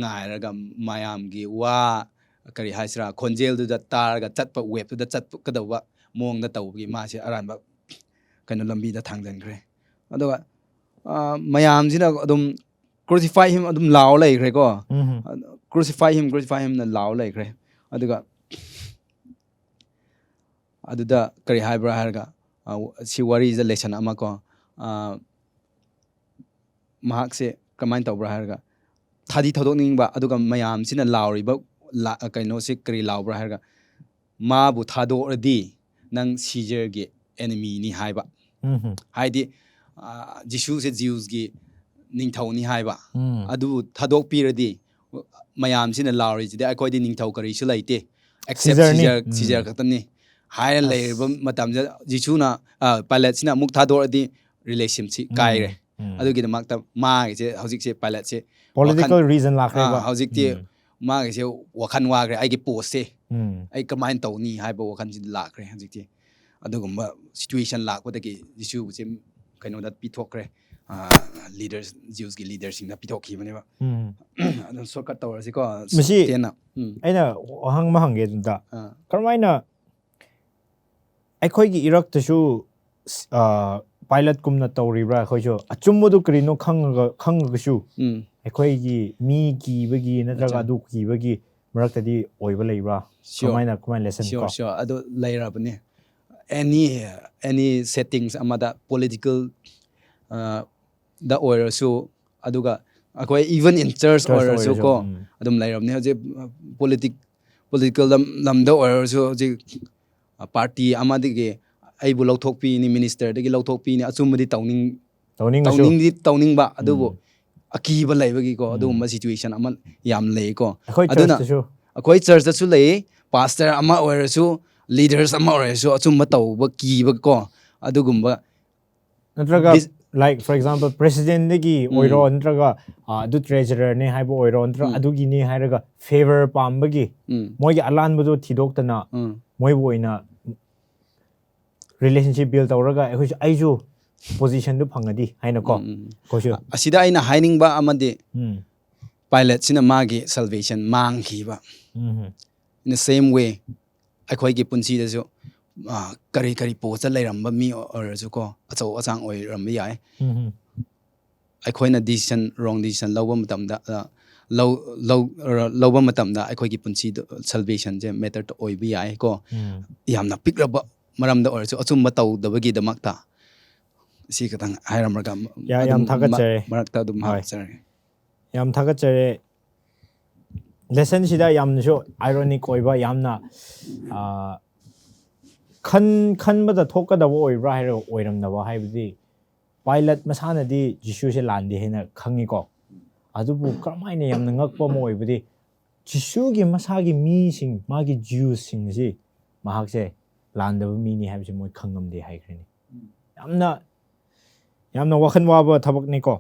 ꯉꯥꯏꯔꯒ ꯃꯌꯥꯝꯒꯤ ꯋꯥ ꯀꯔꯤ ꯍꯥꯏꯁꯤꯔꯥ ꯈꯣꯟꯖꯦꯜꯗꯨꯗ ꯇꯥꯔꯒ ꯆꯠꯄ ꯋꯦꯞꯇꯨꯗ ꯆꯠꯀꯗꯧꯕ ꯃꯑꯣꯡꯗ ꯇꯧꯕꯒꯤ ꯃꯥꯁꯦ ꯑꯔꯥꯟꯕ ꯀꯩꯅꯣ ꯂꯝꯕꯤꯗ ꯊꯥꯡꯖꯟꯈ꯭ꯔꯦ꯫ ꯑꯗꯨꯒ ꯑ, ꯃꯌꯥꯝꯁꯤꯅ ꯑꯗꯨꯝ crucify him ꯑꯗꯨꯝ ꯂꯥꯎ ꯂꯩꯈ꯭ꯔꯦꯀꯣ꯫ ꯎꯝ Crucify him, crucify himꯅ ꯂꯥꯎ ꯂꯩꯈ꯭ꯔꯦ꯫ ꯑꯗꯨꯒ ꯑꯗꯨꯗ ꯀꯔꯤ ꯍꯥꯏꯕ꯭ꯔꯥ ꯍꯥꯏꯔꯒ ꯑ, ꯁꯤ ꯋꯥꯔꯤꯁꯤꯗ lesson ꯑꯃ ꯀꯣ ꯑ, ꯃꯍꯥꯛꯁꯦ ꯀꯃꯥꯏꯅ ꯇꯧꯕ꯭ꯔꯥ ꯍꯥꯏꯔꯒ ꯊꯥꯗꯤ ꯊꯥꯗꯣꯛꯅꯤꯡꯕ ꯑꯗꯨꯒ ꯃꯌꯥꯝꯁꯤꯅ ꯂꯥꯎꯔꯤꯕ ꯂꯥ- ꯀꯩꯅꯣꯁꯤ ꯀꯔꯤ ꯂꯥꯎꯕ꯭ꯔꯥ ꯍꯥꯏꯔꯒ ꯃꯥꯕꯨ ꯊꯥꯗꯣꯛꯑꯗꯤ ꯅꯪ ꯁꯤꯖꯔꯒꯤ enemyꯅꯤ ꯍꯥꯏꯕ꯫ ꯎꯝ ꯍꯥꯏꯗꯤ ꯑ, ꯖꯤꯁꯨꯁꯦ Jewsꯀꯤ ꯅꯤꯡꯊꯧꯅꯤ ꯍꯥꯏꯕ꯫ ꯎꯝ ꯑꯗꯨꯕꯨ ꯊꯥꯗꯣꯛꯄꯤꯔꯗꯤ ꯃꯌꯥꯝꯁꯤꯅ ꯂꯥꯎꯔꯤꯁꯤꯗꯤ ꯑꯩꯈꯣꯏꯗꯤ ꯅꯤꯡꯊꯧ ꯀꯔꯤꯁꯨ ꯂꯩꯇꯦ except Caesarꯅꯤ꯫ Caesar ꯎꯝ꯫ Caesar ꯈꯛꯇꯅꯤ ꯍꯥꯏꯔ ꯑꯁ꯫ ꯂꯩꯔꯕ ꯃꯇꯝꯗ ꯖꯤꯁꯨꯅ ꯄꯥꯏꯂꯠꯁꯤꯅ ꯑꯃꯨꯛ ꯊꯥꯗꯣꯛꯑꯗꯤ relationshipꯁꯤ ꯎꯝ, ꯀꯥꯏꯔꯦ꯫ ꯎꯝ꯫ ꯑꯗꯨꯒꯤꯗꯃꯛꯇ ꯃꯥꯒꯤꯁꯦ ꯍꯧꯖꯤꯛꯁꯦ ꯄꯥꯏꯂꯠꯁꯦ Political reason ꯂꯥꯛꯈ꯭ꯔꯦꯕ꯫ ꯍꯧꯖꯤꯛꯇꯤ ꯎꯝ꯫ ꯃꯥꯒꯤꯁꯦ ꯋꯥꯈꯜ ꯋꯥꯈ꯭ꯔꯦ, ꯑꯩꯒꯤ postꯁꯦ ꯎꯝ꯫ ꯑꯩ ꯀꯃꯥꯏꯅ ꯇꯧꯅꯤ ꯍꯥꯏꯕ ꯋꯥꯈꯜꯁꯤꯗ ꯂꯥꯛꯈ꯭ꯔꯦ꯫ ꯍꯧꯖꯤꯛꯇꯤ ꯑꯗꯨꯒꯨꯝꯕ situation ꯂꯥꯛꯄꯗꯒꯤ ꯖꯤꯁꯨꯁꯦ ꯀꯩꯅꯣꯗ ꯄꯤꯊꯣꯛꯈ꯭ꯔꯦ꯫ Leaders, Jewsꯀꯤ leaderꯁꯤꯡꯗ ꯄꯤꯊꯣꯛꯈꯤꯕꯅꯦꯕ꯫ ꯎꯝ꯫ ꯑꯗꯨꯝ shortcut ꯇꯧꯔꯁꯤꯀꯣ꯫ ꯃꯁꯤ ꯇꯦꯟꯅ꯫ ꯎꯝ꯫ ꯑꯩꯅ ꯋꯥꯍꯪ ꯑꯃ ꯍꯪꯒꯦ ꯑꯗꯨꯗ, ꯑꯥ꯫ ꯀꯔꯝꯍꯥꯏꯅ ꯑꯩꯈꯣꯏꯒꯤ ꯏꯔꯛꯇꯁꯨ ꯄꯥꯏꯂꯠꯀꯨꯝꯅ ꯇꯧꯔꯤꯕ꯭ꯔꯥ? ꯑꯩꯈꯣꯏꯁꯨ ꯑꯆꯨꯝꯕꯗꯨ ꯀꯔꯤꯅꯣ ꯈꯪꯉꯒ ꯈꯪꯉꯒꯁꯨ ꯎꯝ꯫ ꯑꯩꯈꯣꯏꯒꯤ ꯃꯤ ꯀꯤꯕꯒꯤ ꯅꯠꯇ꯭ꯔꯒ ꯑꯆꯥ꯫ ꯑꯗꯨ ꯀꯤꯕꯒꯤ ꯃꯔꯛꯇꯗꯤ ꯑꯣꯏꯕ ꯂꯩꯕ꯭ꯔꯥ? Sure. ꯀꯃꯥꯏꯅ ꯀꯃꯥꯏꯅ lesson Sure, ꯀꯣ? Sure. ꯑꯗꯨ ꯂꯩꯔꯕꯅꯦ꯫ Any, any settings ꯑꯃꯗ political ꯑ, ꯗ ꯑꯣꯏꯔꯁꯨ ꯑꯗꯨꯒ ꯑꯩꯈꯣꯏ even in church Church ꯑꯣꯏꯔꯁꯨ ꯑꯣꯏꯔꯁꯨ, ꯀꯣ ꯎꯝ꯫ ꯑꯗꯨꯝ ꯂꯩꯔꯕꯅꯦ꯫ ꯍꯧꯖꯤꯛ politic political ꯂꯝ ꯂꯝꯗ ꯑꯣꯏꯔꯁꯨ ꯍꯧꯖꯤꯛ party ꯑꯃꯗꯒꯤ ꯑꯩꯕꯨ ꯂꯧꯊꯣꯛꯄꯤꯅꯤ, ministerꯗꯒꯤ ꯂꯧꯊꯣꯛꯄꯤꯅꯤ, ꯑꯆꯨꯝꯕꯗꯤ ꯇꯧꯅꯤꯡ ꯇꯧꯅꯤꯡꯉꯁꯨ꯫ ꯇꯧꯅꯤꯡꯗꯤ ꯇꯧꯅꯤꯡꯕ ꯑꯗꯨꯕꯨ ꯎꯝ꯫ ꯑꯀꯤꯕ ꯂꯩꯕꯒꯤꯀꯣ ꯎꯝ꯫ ꯑꯗꯨꯒꯨꯝꯕ situation ꯑꯃ ꯌꯥꯝ ꯂꯩꯀꯣ꯫ ꯑꯩꯈꯣꯏ ꯑꯗꯨꯅ churchꯇꯁꯨ꯫ ꯑꯩꯈꯣꯏ churchꯇꯁꯨ ꯂꯩ, pastor ꯑꯃ ꯑꯣꯏꯔꯁꯨ, leaders ꯑꯃ ꯑꯣꯏꯔꯁꯨ ꯑꯆꯨꯝꯕ ꯇꯧꯕ ꯀꯤꯕꯀꯣ ꯑꯗꯨꯒꯨꯝꯕ ꯅꯠꯇ꯭ꯔꯒ Dis- like, for example, presidentꯗꯒꯤ ꯎꯝ. ꯑꯣꯏꯔꯣ, ꯅꯠꯇ꯭ꯔꯒ ꯑꯥ, ꯑꯗꯨ treasurerꯅꯦ ꯍꯥꯏꯕ ꯑꯣꯏꯔꯣ, ꯅꯠꯇ꯭ꯔꯒ ꯎꯝ. ꯑꯗꯨꯒꯤꯅꯦ ꯍꯥꯏꯔꯒ favor ꯄꯥꯝꯕꯒꯤ ꯎꯝ. ꯃꯣꯏꯒꯤ ꯑꯂꯥꯟꯕꯗꯣ ꯊꯤꯗꯣꯛꯇꯅ ꯎꯝ. ꯃꯣꯏꯕꯨ ꯑꯣꯏꯅ relationship build ꯇꯧꯔꯒ ꯑꯩꯈꯣꯏꯁꯨ, ꯑꯩꯁꯨ positionꯗꯨ ꯐꯪꯉꯗꯤ ꯍꯥꯏꯅꯀꯣ ꯎꯝ, ꯎꯝ. ꯑꯩꯈꯣꯏꯁꯨ ꯑꯁꯤꯗ ꯑꯩꯅ ꯍꯥꯏꯅꯤꯡꯕ ꯑꯃꯗꯤ ꯎꯝ. Pilateꯁꯤꯅ ꯃꯥꯒꯤ salvation ꯃꯥꯡꯈꯤꯕ꯫ ꯎꯝ. In the same way, ꯑꯩꯈꯣꯏꯒꯤ ꯄꯨꯟꯁꯤꯗꯁꯨ ꯑꯥ, ꯀꯔꯤ ꯀꯔꯤ ꯄꯣꯠꯇ ꯂꯩꯔꯝꯕ ꯃꯤ ꯑꯣꯏꯔꯁꯨꯀꯣ, ꯑꯆꯧ ꯑꯆꯥꯡ ꯑꯣꯏꯔꯝꯕ ꯌꯥꯏ꯫ ꯎꯝ. ꯑꯩꯈꯣꯏꯅ decision, wrong decision ꯂꯧꯕ ꯃꯇꯝꯗ ꯑ, ꯂꯧ, ꯂꯧ, ꯂꯧꯕ ꯃꯇꯝꯗ ꯑꯩꯈꯣꯏꯒꯤ ꯄꯨꯟꯁꯤꯗ salvationꯁꯦ matter ꯑꯣꯏꯕ ꯌꯥꯏ ꯀꯣ꯫ ꯎꯝ. ꯌꯥꯝꯅ ꯄꯤꯛꯂꯕ ꯃꯔꯝꯗ ꯑꯣꯏꯔꯁꯨ ꯑꯆꯨꯝꯕ ꯇꯧꯗꯕꯒꯤꯗꯃꯛꯇ꯫ ꯁꯤ ꯈꯇꯪ ꯍꯥꯏꯔꯝꯃꯒ ꯌꯥ-, ꯑꯗꯨꯝ ꯌꯥꯝ ꯃ-, ꯊꯥꯒꯠꯆꯔꯤ꯫ ꯃꯔꯛꯇ ꯑꯗꯨꯝ ꯍꯣꯏ꯫ ꯍꯥꯞꯆꯔꯒꯦ꯫ ꯌꯥꯝ ꯊꯥꯒꯠꯆꯔꯦ꯫ Lessonꯁꯤꯗ ꯌꯥꯝꯅꯁꯨ ironic ꯑꯣꯏꯕ, ꯌꯥꯝꯅ ꯑꯥ, ꯈꯟ, ꯈꯟꯕꯗ ꯊꯣꯛꯀꯗꯕ ꯑꯣꯏꯕ꯭ꯔꯥ ꯍꯥꯏꯔꯒ ꯑꯣꯏꯔꯝꯗꯕ, ꯍꯥꯏꯕꯗꯤ Pilate ꯃꯁꯥꯅꯗꯤ ꯖꯤꯁꯨꯁꯦ ꯂꯥꯟꯗꯦ ꯍꯥꯏꯅ ꯈꯪꯉꯤꯀꯣ꯫ ꯑꯗꯨꯕꯨ ꯀꯔꯝꯍꯥꯏꯅ ꯌꯥꯝꯅ ꯉꯛꯄ ꯑꯃ ꯑꯣꯏꯕꯗꯤ ꯖꯤꯁꯨꯒꯤ ꯃꯁꯥꯒꯤ ꯃꯤꯁꯤꯡ, ꯃꯥꯒꯤ Jewsꯁꯤꯡꯁꯤ ꯃꯍꯥꯛꯁꯦ ꯂꯥꯟꯗꯕ ꯃꯤꯅꯤ ꯍꯥꯏꯕꯁꯤ ꯃꯣꯏ ꯈꯪꯉꯝꯗꯦ ꯍꯥꯏꯈ꯭ꯔꯦꯅꯦ꯫ ꯌꯥꯝꯅ, ꯌꯥꯝꯅ ꯋꯥꯈꯜ ꯋꯥꯕ ꯊꯕꯛꯅꯤꯀꯣ꯫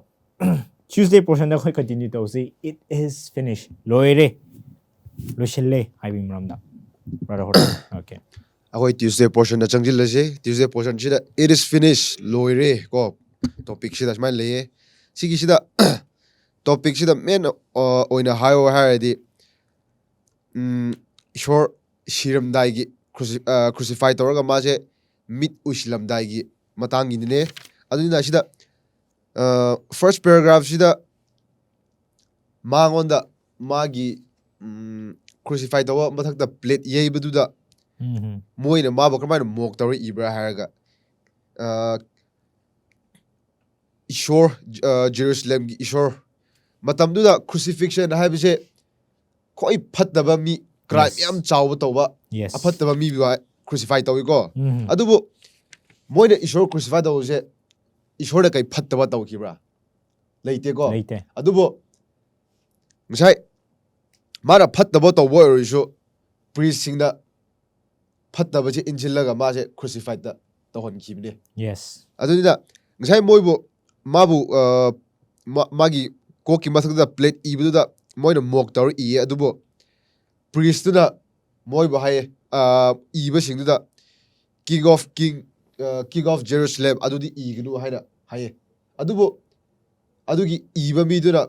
Tuesday portionꯗ ꯑꯩꯈꯣꯏ continue ꯇꯧꯁꯤ꯫ It is finished. ꯂꯣꯏꯔꯦ꯫ ꯂꯣꯏꯁꯤꯜꯂꯦ ꯍꯥꯏꯕꯒꯤ ꯃꯔꯝꯗ꯫ Brother Horton. Okay. ꯑꯩꯈꯣꯏ Tuesday portionꯗ ꯆꯪꯁꯤꯜꯂꯁꯤ꯫ Tuesday portionꯁꯤꯗ "It is finished", ꯂꯣꯏꯔꯦ ꯀꯣ, topicꯁꯤꯗ ꯁꯨꯃꯥꯏꯅ ꯂꯩꯌꯦ꯫ ꯁꯤꯒꯤꯁꯤꯗ topicꯁꯤꯗ main ꯑꯣꯏꯅ ꯍꯥꯏꯌꯣ ꯍꯥꯏꯔꯗꯤ, ꯎꯝ, ꯏꯁꯣꯔ ꯁꯤꯔꯝꯗꯥꯏꯒꯤ, cruci-, ꯑ, crucify ꯇꯧꯔꯒ ꯃꯥꯁꯦ ꯃꯤꯠ ꯎꯏꯁꯤꯜꯂꯝꯗꯥꯏꯒꯤ ꯃꯇꯥꯡꯒꯤꯅꯤꯅꯦ꯫ ꯑꯗꯨꯅ ꯁꯤꯗ, ꯑ, first paragraphꯁꯤꯗ ꯃꯉꯣꯟꯗ ꯃꯥꯒꯤ, ꯎꯝ, crucify ꯇꯧꯕ ꯃꯊꯛꯇ plate ꯌꯩꯕꯗꯨꯗ ꯎꯝ. ꯃꯣꯏꯅ ꯃꯥꯕꯨ ꯀꯔꯝꯍꯥꯏꯅ mock ꯇꯧꯔꯛꯏꯕ꯭ꯔꯥ ꯍꯥꯏꯔꯒ, ꯑ, ꯏꯁꯣꯔ, ꯑ, ꯖꯦꯔꯨꯁꯂꯦꯝꯒꯤ ꯏꯁꯣꯔ, ꯃꯇꯝꯗꯨꯗ crucifixion ꯍꯥꯏꯕꯁꯦ ꯈ꯭ꯋꯥꯏ ꯐꯠꯇꯕ ꯃꯤ, crime Yes. ꯌꯥꯝ ꯆꯥꯎꯕ ꯇꯧꯕ, Yes. ꯑꯐꯠꯇꯕ ꯃꯤꯕꯨ crucify ꯇꯧꯏꯀꯣ꯫ ꯎꯝ. ꯑꯗꯨꯕꯨ ꯃꯣꯏꯅ ꯏꯁꯣꯔ crucify ꯇꯧꯕꯁꯦ ꯏꯁꯣꯔꯗ ꯀꯩ ꯐꯠꯇꯕ ꯇꯧꯈꯤꯕ꯭ꯔꯥ? ꯂꯩꯇꯦꯀꯣ꯫ ꯂꯩꯇꯦ꯫ ꯑꯗꯨꯕꯨ ꯉꯁꯥꯏ ꯃꯥꯅ ꯐꯠꯇꯕ ꯇꯧꯕ ꯑꯣꯏꯔꯁꯨ priestꯁꯤꯡꯅ ꯐꯠꯇꯕꯁꯦ ꯏꯟꯁꯤꯜꯂꯒ ꯃꯥꯁꯦ crucifiedꯇ ꯇꯧꯍꯟꯈꯤꯕꯅꯦ꯫ Yes. ꯑꯗꯨꯅꯤꯅ ꯉꯁꯥꯏ ꯃꯣꯏꯕꯨ ꯃꯥꯕꯨ ꯑ, ꯃꯥ- ꯃꯥꯒꯤ ꯀꯣꯛꯀꯤ ꯃꯊꯛꯇ ꯄ꯭ꯂꯦꯠ ꯏꯕꯗꯨꯗ ꯃꯣꯏꯅ ꯃꯣꯛ ꯇꯧꯔ ꯏꯌꯦ꯫ ꯑꯗꯨꯕꯨ ꯄ꯭ꯔꯤꯁꯇꯨꯅ ꯃꯣꯏꯕꯨ ꯍꯥꯏꯌꯦ, ꯑ, ꯏꯕꯁꯤꯡꯗꯨꯗ "King of King, ꯑ, King of Jerusalem" ꯑꯗꯨꯗꯤ ꯏꯒꯅꯨ ꯍꯥꯏꯅ ꯍꯥꯏꯌꯦ꯫ ꯑꯗꯨꯕꯨ ꯑꯗꯨꯒꯤ ꯏꯕ ꯃꯤꯗꯨꯅ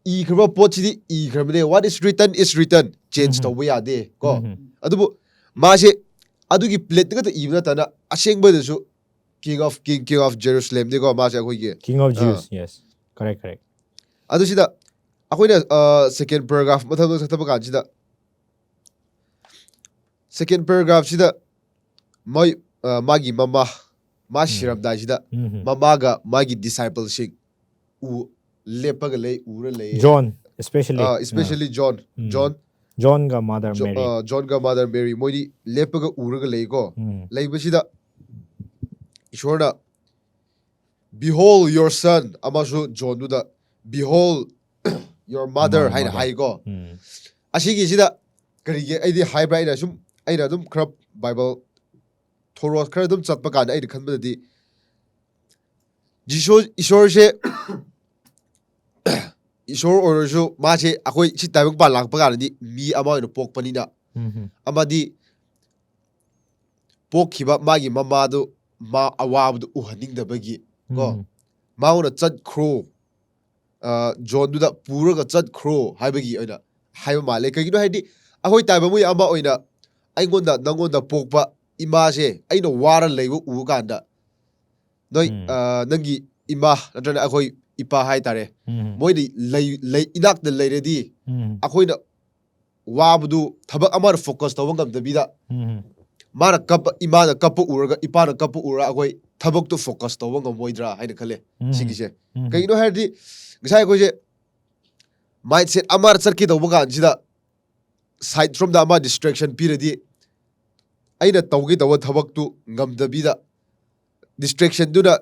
ꯏꯈ꯭ꯔꯕ ꯄꯣꯠꯁꯤꯗꯤ ꯏꯈ꯭ꯔꯕꯅꯦ, "What is written is written", change ꯎꯝ꯫ ꯇꯧꯕ ꯌꯥꯗꯦ ꯀꯣ꯫ ꯎꯝ꯫ ꯑꯗꯨꯕꯨ ꯃꯥꯁꯦ ꯑꯗꯨꯒꯤ ꯄ꯭ꯂꯦꯠꯇ ꯈꯛꯇ ꯏꯕ ꯅꯠꯇꯅ ꯑꯁꯦꯡꯕꯗꯁꯨ "King of King, King of Jerusalem" ꯅꯤꯀꯣ ꯃꯥꯁꯦ ꯑꯩꯈꯣꯏꯒꯤ꯫ King of ah. Jews, yes. Correct, correct. ꯑꯗꯨꯁꯤꯗ ꯑꯩꯈꯣꯏꯅ ꯁꯦꯀꯦꯟ ꯄꯦꯔꯥꯒ꯭ꯔꯥꯐ ꯃꯊꯪꯗ ꯆꯠꯊꯕ ꯀꯥꯟꯁꯤꯗ, ꯁꯦꯀꯦꯟ ꯄꯦꯔꯥꯒ꯭ꯔꯥꯐꯁꯤꯗ ꯃꯣꯏ ꯑ, ꯃꯥꯒꯤ ꯃꯃꯥ, ꯃꯥ ꯎꯝ꯫ ꯁꯤꯔꯝꯗꯥꯏꯁꯤꯗ ꯎꯝ꯫ ꯃꯃꯥꯒ ꯃꯥꯒꯤ ꯗꯤꯁꯥꯏꯄꯜꯁꯤꯡ ꯎ ꯂꯦꯞꯄꯒ ꯂꯩ, ꯎꯔ ꯂꯩꯌꯦ꯫ John, especially. ꯑ, especially John, ꯎꯝ꯫ John, Johnꯒ Mother Jo- Mary. ꯑ, Johnꯒ Mother Mary ꯃꯣꯏꯗꯤ ꯂꯦꯞꯄꯒ ꯎꯔꯒ ꯂꯩꯀꯣ꯫ ꯎꯝ꯫ ꯂꯩꯕꯁꯤꯗ ꯏꯁꯣꯔꯅ, "Behold your son" ꯑꯃꯁꯨ ꯖꯣꯟꯗꯨꯗ "Behold your mother" Mother, ꯍꯥꯏꯅ mother. ꯍꯥꯏꯀꯣ꯫ ꯎꯝ꯫ ꯑꯁꯤꯒꯤꯁꯤꯗ ꯀꯔꯤꯒꯤ ꯑꯩꯗꯤ ꯍꯥꯏꯕ꯭ꯔꯥ, ꯑꯩꯅ ꯁꯨꯝ, ꯑꯩꯅ ꯑꯗꯨꯝ ꯈꯔ ꯕꯥꯏꯕꯜ ꯊꯣꯔꯣ ꯈꯔ ꯑꯗꯨꯝ ꯆꯠꯄ ꯀꯥꯟꯗ ꯑꯩꯅ ꯈꯟꯕꯗꯗꯤ ꯖꯤꯁꯨ ꯏꯁꯣꯔꯁꯦ, ꯏꯁꯣꯔ ꯑꯣꯏꯔꯁꯨ ꯃꯥꯁꯦ ꯑꯩꯈꯣꯏ ꯁꯤ ꯇꯥꯏꯕꯪꯄꯥꯟ ꯂꯥꯛꯄ ꯀꯥꯟꯗꯗꯤ ꯃꯤ ꯑꯃ ꯑꯣꯏꯅ ꯄꯣꯛꯄꯅꯤꯅ, ꯎꯝ꯫ ꯑꯃꯗꯤ ꯄꯣꯛꯈꯤꯕ ꯃꯥꯒꯤ ꯃꯃꯥꯗꯨ ꯃꯥ ꯑꯋꯥꯕꯗꯨ ꯎꯍꯟꯅꯤꯡꯗꯕꯒꯤ ꯀꯣ, ꯎꯝ꯫ ꯃꯉꯣꯟꯗ "ꯆꯠꯈ꯭ꯔꯣ, ꯑ, ꯖꯣꯟꯗꯨꯗ ꯄꯨꯔꯒ ꯆꯠꯈ꯭ꯔꯣ" ꯍꯥꯏꯕꯒꯤ ꯑꯣꯏꯅ ꯍꯥꯏꯕ ꯃꯥꯜꯂꯦ꯫ ꯀꯩꯒꯤꯅꯣ ꯍꯥꯏꯔꯗꯤ ꯑꯩꯈꯣꯏ ꯇꯥꯏꯕꯪ ꯃꯤ ꯑꯃ ꯑꯣꯏꯅ ꯑꯩꯉꯣꯟꯗ, ꯅꯪꯉꯣꯟꯗ ꯄꯣꯛꯄ ꯏꯃꯥꯁꯦ ꯑꯩꯅ ꯋꯥꯔ ꯂꯩꯕ ꯎꯕ ꯀꯥꯟꯗ, ꯅꯣꯏ, ꯎꯝ꯫ ꯑ, ꯅꯪꯒꯤ ꯏꯃꯥ ꯅꯠꯇ꯭ꯔꯒꯅ ꯑꯩꯈꯣꯏ ꯏꯄꯥ ꯍꯥꯏꯇꯥꯔꯦ, ꯎꯝ꯫ ꯃꯣꯏꯗꯤ ꯂꯩ, ꯂꯩ, ꯏꯅꯥꯛꯇ ꯂꯩꯔꯗꯤ ꯎꯝ꯫ ꯑꯩꯈꯣꯏꯅ ꯋꯥꯕꯗꯨ ꯊꯕꯛ ꯑꯃꯗ ꯐꯣꯀꯁ ꯇꯧꯕ ꯉꯝꯗꯕꯤꯗ, ꯎꯝ꯫ ꯃꯥꯅ ꯀꯞꯄ, ꯏꯃꯥꯅ ꯀꯞꯄ ꯎꯔꯒ, ꯏꯄꯥꯅ ꯀꯞꯄ ꯎꯔꯒ ꯑꯩꯈꯣꯏ ꯊꯕꯛꯇꯨ ꯐꯣꯀꯁ ꯇꯧꯕ ꯉꯝꯃꯣꯏꯗ꯭ꯔꯥ ꯍꯥꯏꯅ ꯈꯜꯂꯦ ꯎꯝ꯫ ꯁꯤꯒꯤꯁꯦ꯫ ꯎꯝ꯫ ꯀꯩꯒꯤꯅꯣ ꯍꯥꯏꯔꯗꯤ ꯉꯁꯥꯏ ꯑꯩꯈꯣꯏꯁꯦ ꯃꯥꯏꯟꯁꯦꯠ ꯑꯃꯗ ꯆꯠꯀꯦ ꯇꯧꯕ ꯀꯥꯟꯁꯤꯗ ꯁꯥꯏꯠ ꯔꯣꯝꯗ ꯑꯃ ꯗꯤꯁꯇ꯭ꯔꯦꯛꯁꯟ ꯄꯤꯔꯗꯤ, ꯑꯩꯅ ꯇꯧꯒꯦ ꯇꯧꯕ ꯊꯕꯛꯇꯨ ꯉꯝꯗꯕꯤꯗ ꯗꯤꯁꯇ꯭ꯔꯦꯛꯁꯟꯗꯨꯅ,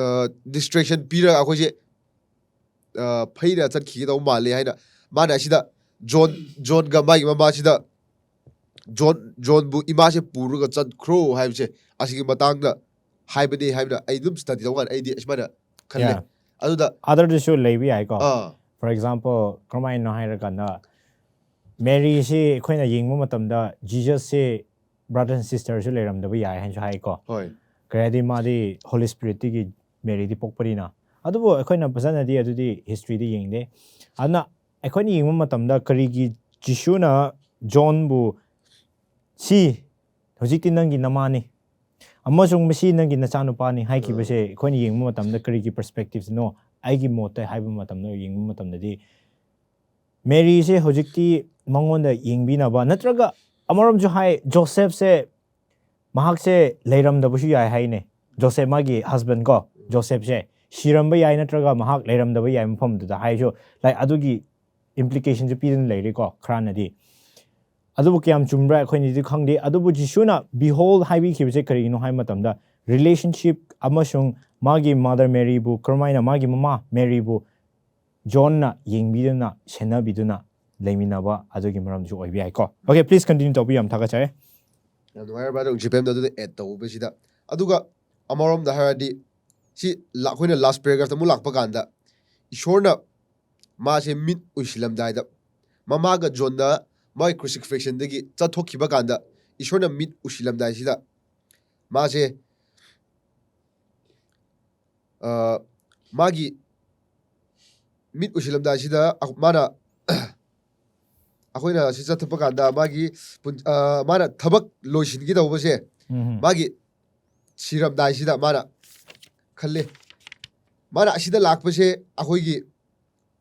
ꯑ, ꯗꯤꯁꯇ꯭ꯔꯦꯛꯁꯟ ꯄꯤꯔꯒ ꯑꯩꯈꯣꯏꯁꯦ, ꯑ, ꯐꯩꯅ ꯆꯠꯈꯤꯒꯗꯧꯕ ꯃꯥꯜꯂꯦ ꯍꯥꯏꯅ ꯃꯥꯅ ꯑꯁꯤꯗ ꯖꯣꯟ, ꯖꯣꯟꯒ ꯃꯥꯒꯤ ꯃꯃꯥꯁꯤꯗ ꯖꯣꯟ, ꯖꯣꯟꯕꯨ ꯏꯃꯥꯁꯦ ꯄꯨꯔꯒ ꯆꯠꯈ꯭ꯔꯣ ꯍꯥꯏꯕꯁꯦ ꯑꯁꯤꯒꯤ ꯃꯇꯥꯡꯗ ꯍꯥꯏꯕꯅꯦ ꯍꯥꯏꯕꯅ ꯑꯩ ꯑꯗꯨꯝ ꯁ꯭ꯇꯗꯤ ꯇꯧꯀꯥꯟꯗ ꯑꯩꯗꯤ ꯑꯁꯨꯃꯥꯏꯅ ꯈꯜꯂꯦ꯫ Yeah. ꯑꯗꯨꯗ ꯑꯗꯔꯗꯁꯨ ꯂꯩꯕ ꯌꯥꯏꯀꯣ꯫ ꯑꯥ For example, ꯀꯔꯝꯍꯥꯏꯅꯣ ꯍꯥꯏꯔꯀꯥꯟꯗ, ꯃꯦꯔꯤꯁꯤ ꯑꯩꯈꯣꯏꯅ ꯌꯦꯡꯕ ꯃꯇꯝꯗ ꯖꯤꯖꯁꯁꯤ ꯕ꯭ꯔꯗꯔ ꯑꯦꯟ ꯁꯤꯁꯇꯔꯁꯨ ꯂꯩꯔꯝꯗꯕ ꯌꯥꯏ ꯍꯥꯏꯅꯁꯨ ꯍꯥꯏꯀꯣ꯫ ꯍꯣꯏ ꯀꯩ ꯍꯥꯏꯗꯤ ꯃꯥꯗꯤ ꯍꯣꯂꯤ ꯁ꯭ꯄꯤꯔꯤꯠꯇꯒꯤ ꯃꯦꯔꯤꯗꯤ ꯄꯣꯛꯄꯅꯤꯅ꯫ ꯑꯗꯨꯕꯨ ꯑꯩꯈꯣꯏꯅ ꯐꯖꯅꯗꯤ ꯑꯗꯨꯗꯤ ꯍꯤꯁꯇ꯭ꯔꯤꯗꯤ ꯌꯦꯡꯗꯦ꯫ ꯑꯗꯨꯅ ꯑꯩꯈꯣꯏꯅ ꯌꯦꯡꯕ ꯃꯇꯝꯗ ꯀꯔꯤꯒꯤ ꯖꯤꯁꯨꯅ ꯖꯣꯟꯕꯨ "ꯁꯤ ꯍꯧꯖꯤꯛꯇꯤ ꯅꯪꯒꯤ ꯅꯃꯥꯅꯤ, ꯑꯃꯁꯨꯡ ꯃꯁꯤ ꯅꯪꯒꯤ ꯅꯆꯥꯅꯨꯄꯥꯅꯤ" ꯍꯥꯏꯈꯤꯕꯁꯦ ꯑꯩꯈꯣꯏꯅ ꯌꯦꯡꯕ ꯃꯇꯝꯗ ꯀꯔꯤꯒꯤ ꯄꯔꯁꯄꯦꯛꯇꯤꯞꯅꯣ? ꯑꯩꯒꯤ ꯃꯣꯠꯇ ꯍꯥꯏꯕ ꯃꯇꯝꯗ, ꯌꯦꯡꯕ ꯃꯇꯝꯗꯗꯤ ꯃꯦꯔꯤꯁꯦ ꯍꯧꯖꯤꯛꯇꯤ ꯃꯉꯣꯟꯗ ꯌꯦꯡꯕꯤꯅꯕ, ꯅꯠꯇ꯭ꯔꯒ ꯑꯃꯔꯣꯝꯁꯨ ꯍꯥꯏ, ꯖꯣꯁꯦꯐꯁꯦ ꯃꯍꯥꯛꯁꯦ ꯂꯩꯔꯝꯗꯕꯁꯨ ꯌꯥꯏ ꯍꯥꯏꯅꯦ꯫ ꯖꯣꯁꯦꯐ, ꯃꯥꯒꯤ ꯍꯁꯕꯦꯟ ꯀꯣ, ꯖꯣꯁꯦꯐꯁꯦ ꯁꯤꯔꯝꯕ ꯌꯥꯏ, ꯅꯠꯇ꯭ꯔꯒ ꯃꯍꯥꯛ ꯂꯩꯔꯝꯗꯕ ꯌꯥꯏ ꯃꯐꯝꯗꯨꯗ ꯍꯥꯏꯁꯨ, ꯂꯥꯏꯛ, ꯑꯗꯨꯒꯤ ꯏꯝꯄ꯭ꯂꯤꯀꯦꯁꯟꯁꯨ ꯄꯤꯗꯨꯅ ꯂꯩꯔꯦꯀꯣ ꯈꯔꯅꯗꯤ꯫ ꯑꯗꯨꯕꯨ ꯀꯌꯥꯝ ꯆꯨꯝꯕ꯭ꯔꯥ ꯑꯩꯈꯣꯏꯅꯗꯤ ꯈꯪꯗꯦ꯫ ꯑꯗꯨꯕꯨ ꯖꯤꯁꯨꯅ "Behold" ꯍꯥꯏꯕꯤꯈꯤꯕꯁꯦ ꯀꯔꯤꯒꯤꯅꯣ ꯍꯥꯏꯕ ꯃꯇꯝꯗ, ꯔꯤꯂꯦꯁꯟꯁꯤꯞ ꯑꯃꯁꯨꯡ ꯃꯥꯒꯤ ꯃꯥꯗꯔ ꯃꯦꯔꯤꯕꯨ ꯀꯔꯝꯍꯥꯏꯅ, ꯃꯥꯒꯤ ꯃꯃꯥ ꯃꯦꯔꯤꯕꯨ ꯖꯣꯟꯅ ꯌꯦꯡꯕꯤꯗꯨꯅ, ꯁꯦꯟꯅꯕꯤꯗꯨꯅ ꯂꯩꯃꯤꯟꯅꯕ ꯑꯗꯨꯒꯤ ꯃꯔꯝꯁꯨ ꯑꯣꯏꯕ ꯌꯥꯏꯀꯣ꯫ Okay, please continue ꯇꯧꯕꯤꯌꯨ, ꯌꯥꯝ ꯊꯥꯒꯠꯆꯔꯤ꯫ ꯌꯥꯝ ꯅꯨꯡꯉꯥꯏꯔꯦ ꯕ꯭ꯔꯗꯔ ꯖꯤꯄꯦꯝꯗ ꯑꯗꯨꯗ ꯑꯦꯗ ꯇꯧꯕꯁꯤꯗ꯫ ꯑꯗꯨꯒ ꯑꯃꯔꯣꯝꯗ ꯍꯥꯏꯔꯗꯤ ꯁꯤ ꯂꯥ-, ꯑꯩꯈꯣꯏꯅ ꯂꯥꯁ ꯄꯦꯔꯥꯒ꯭ꯔꯥꯐꯇ ꯑꯃꯨꯛ ꯂꯥꯛꯄ ꯀꯥꯟꯗ ꯏꯁꯣꯔꯅ ꯃꯥꯁꯦ ꯃꯤꯠ ꯎꯏꯁꯤꯜꯂꯝꯗꯥꯏꯗ ꯃꯃꯥꯒ ꯖꯣꯟꯅ ꯃꯥꯒꯤ ꯀ꯭ꯔꯨꯁꯤꯐꯤꯛꯁꯟꯗꯒꯤ ꯆꯠꯊꯣꯛꯈꯤꯕ ꯀꯥꯟꯗ ꯏꯁꯣꯔꯅ ꯃꯤꯠ ꯎꯏꯁꯤꯜꯂꯝꯗꯥꯏꯁꯤꯗ ꯃꯥꯁꯦ ꯑ, ꯃꯥꯒꯤ ꯃꯤꯠ ꯎꯏꯁꯤꯜꯂꯝꯗꯥꯏꯁꯤꯗ ꯑꯈ-, ꯃꯥꯅ ꯑꯩꯈꯣꯏꯅ ꯁꯤ ꯆꯠꯊꯣꯛꯄ ꯀꯥꯟꯗ ꯃꯥꯒꯤ ꯄꯨꯟ-, ꯑ, ꯃꯥꯅ ꯊꯕꯛ ꯂꯣꯏꯁꯤꯟꯒꯗꯧꯕꯁꯦ ꯎꯝ ꯃꯥꯒꯤ ꯁꯤꯔꯝꯗꯥꯏꯁꯤꯗ ꯃꯥꯅ ꯈꯜꯂꯦ, ꯃꯥꯅ ꯑꯁꯤꯗ ꯂꯥꯛꯄꯁꯦ ꯑꯩꯈꯣꯏꯒꯤ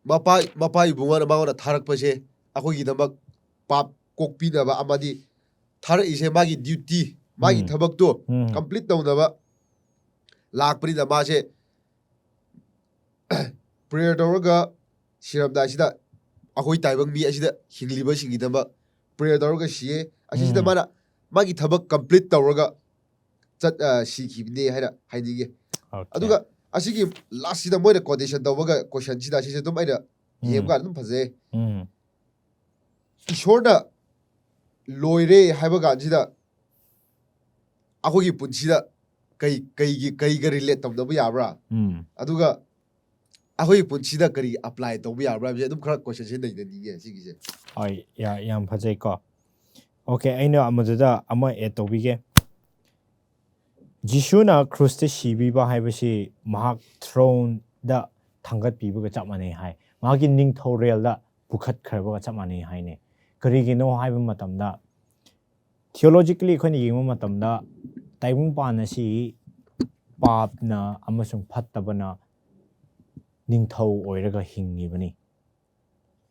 ꯃꯄꯥ ꯃꯄꯥ ꯏꯕꯨꯡꯉꯣꯅ ꯃꯉꯣꯟꯗ ꯊꯥꯔꯛꯄꯁꯦ ꯑꯩꯈꯣꯏꯒꯤꯗꯃꯛ ꯄꯥꯞ ꯀꯣꯛꯄꯤꯅꯕ ꯑꯃꯗꯤ ꯊꯥꯔꯛꯏꯁꯦ ꯃꯥꯒꯤ ꯗ꯭ꯌꯨꯇꯤ, ꯃꯥꯒꯤ ꯎꯝ꯫ ꯊꯕꯛꯇꯣ ꯎꯝ꯫ ꯀꯝꯄ꯭ꯂꯤꯠ ꯇꯧꯅꯕ ꯂꯥꯛꯄꯅꯤꯅ ꯃꯥꯁꯦ ꯄ꯭ꯔꯦꯌꯔ ꯇꯧꯔꯒ ꯁꯤꯔꯝꯗꯥꯏꯁꯤꯗ ꯑꯩꯈꯣꯏ ꯇꯥꯏꯕꯪ ꯃꯤ ꯑꯁꯤꯗ ꯍꯤꯡꯂꯤꯕꯁꯤꯡꯒꯤꯗꯃꯛ ꯄ꯭ꯔꯦꯌꯔ ꯇꯧꯔꯒ ꯁꯤꯌꯦ꯫ ꯑꯁꯤꯁꯤꯗ ꯎꯝ꯫ ꯃꯥꯅ ꯃꯥꯒꯤ ꯊꯕꯛ ꯀꯝꯄ꯭ꯂꯤꯠ ꯇꯧꯔꯒ ꯆꯠ ꯑ, ꯁꯤꯈꯤꯕꯅꯦ ꯍꯥꯏꯅ ꯍꯥꯏꯅꯤꯡꯉꯦ꯫ Okay. ꯑꯗꯨꯒ ꯑꯁꯤꯒꯤ ꯂꯥꯁꯁꯤꯗ ꯃꯣꯏꯅ ꯀꯣꯇꯦꯁꯟ ꯇꯧꯕꯒ ꯀꯣꯏꯁꯟꯁꯤꯗ ꯁꯤꯁꯦ ꯑꯗꯨꯝ ꯑꯩꯅ ꯎꯝ꯫ ꯌꯦꯡꯕ ꯀꯥꯟꯗ ꯑꯗꯨꯝ ꯐꯖꯩ꯫ ꯎꯝ꯫ ꯏꯁꯣꯔꯅ ꯂꯣꯏꯔꯦ ꯍꯥꯏꯕ ꯀꯥꯟꯁꯤꯗ ꯑꯩꯈꯣꯏꯒꯤ ꯄꯨꯟꯁꯤꯗ ꯀꯩ ꯀꯩꯒꯤ ꯀꯩꯒ ꯔꯤꯂꯦꯠ ꯇꯧꯅꯕ ꯌꯥꯕ꯭ꯔꯥ? ꯎꯝ ꯑꯗꯨꯒ ꯑꯩꯈꯣꯏꯒꯤ ꯄꯨꯟꯁꯤꯗ ꯀꯔꯤ ꯑꯦꯄ꯭ꯂꯥꯏ ꯇꯧꯕ ꯌꯥꯕ꯭ꯔꯥ ꯍꯥꯏꯕꯁꯦ ꯑꯗꯨꯝ ꯈꯔ ꯀꯣꯏꯁꯟꯁꯦ ꯅꯩꯅꯅꯤꯡꯉꯦ ꯁꯤꯒꯤꯁꯦ꯫ ꯍꯣꯏ, ꯌꯥ- ꯌꯥꯝ ꯐꯖꯩꯀꯣ꯫ ꯑꯣꯀꯦ, ꯑꯩꯅ ꯃꯗꯨꯗ ꯑꯃ ꯑꯦꯗ ꯇꯧꯕꯤꯒꯦ꯫ ꯖꯤꯁꯨꯅ ꯀ꯭ꯔꯨꯁꯇ ꯁꯤꯕꯤꯕ ꯍꯥꯏꯕꯁꯤ ꯃꯍꯥꯛ ꯊ꯭ꯔꯣꯟꯗ ꯊꯥꯡꯒꯠꯄꯤꯕꯒ ꯆꯞ ꯃꯥꯟꯅꯩ ꯍꯥꯏ꯫ ꯃꯍꯥꯛꯀꯤ ꯅꯤꯡꯊꯧꯔꯦꯜꯗ ꯄꯨꯈꯠꯈ꯭ꯔꯕꯒ ꯆꯞ ꯃꯥꯟꯅꯩ ꯍꯥꯏꯅꯦ꯫ ꯀꯔꯤꯒꯤꯅꯣ ꯍꯥꯏꯕ ꯃꯇꯝꯗ, ꯊꯤꯑꯣꯂꯣꯖꯤꯀꯦꯜꯂꯤ ꯑꯩꯈꯣꯏꯅ ꯌꯦꯡꯕ ꯃꯇꯝꯗ, ꯇꯥꯏꯕꯪꯄꯥꯟ ꯑꯁꯤ ꯄꯥꯞꯅ ꯑꯃꯁꯨꯡ ꯐꯠꯇꯕꯅ ꯅꯤꯡꯊꯧ ꯑꯣꯏꯔꯒ ꯍꯤꯡꯂꯤꯕꯅꯤ꯫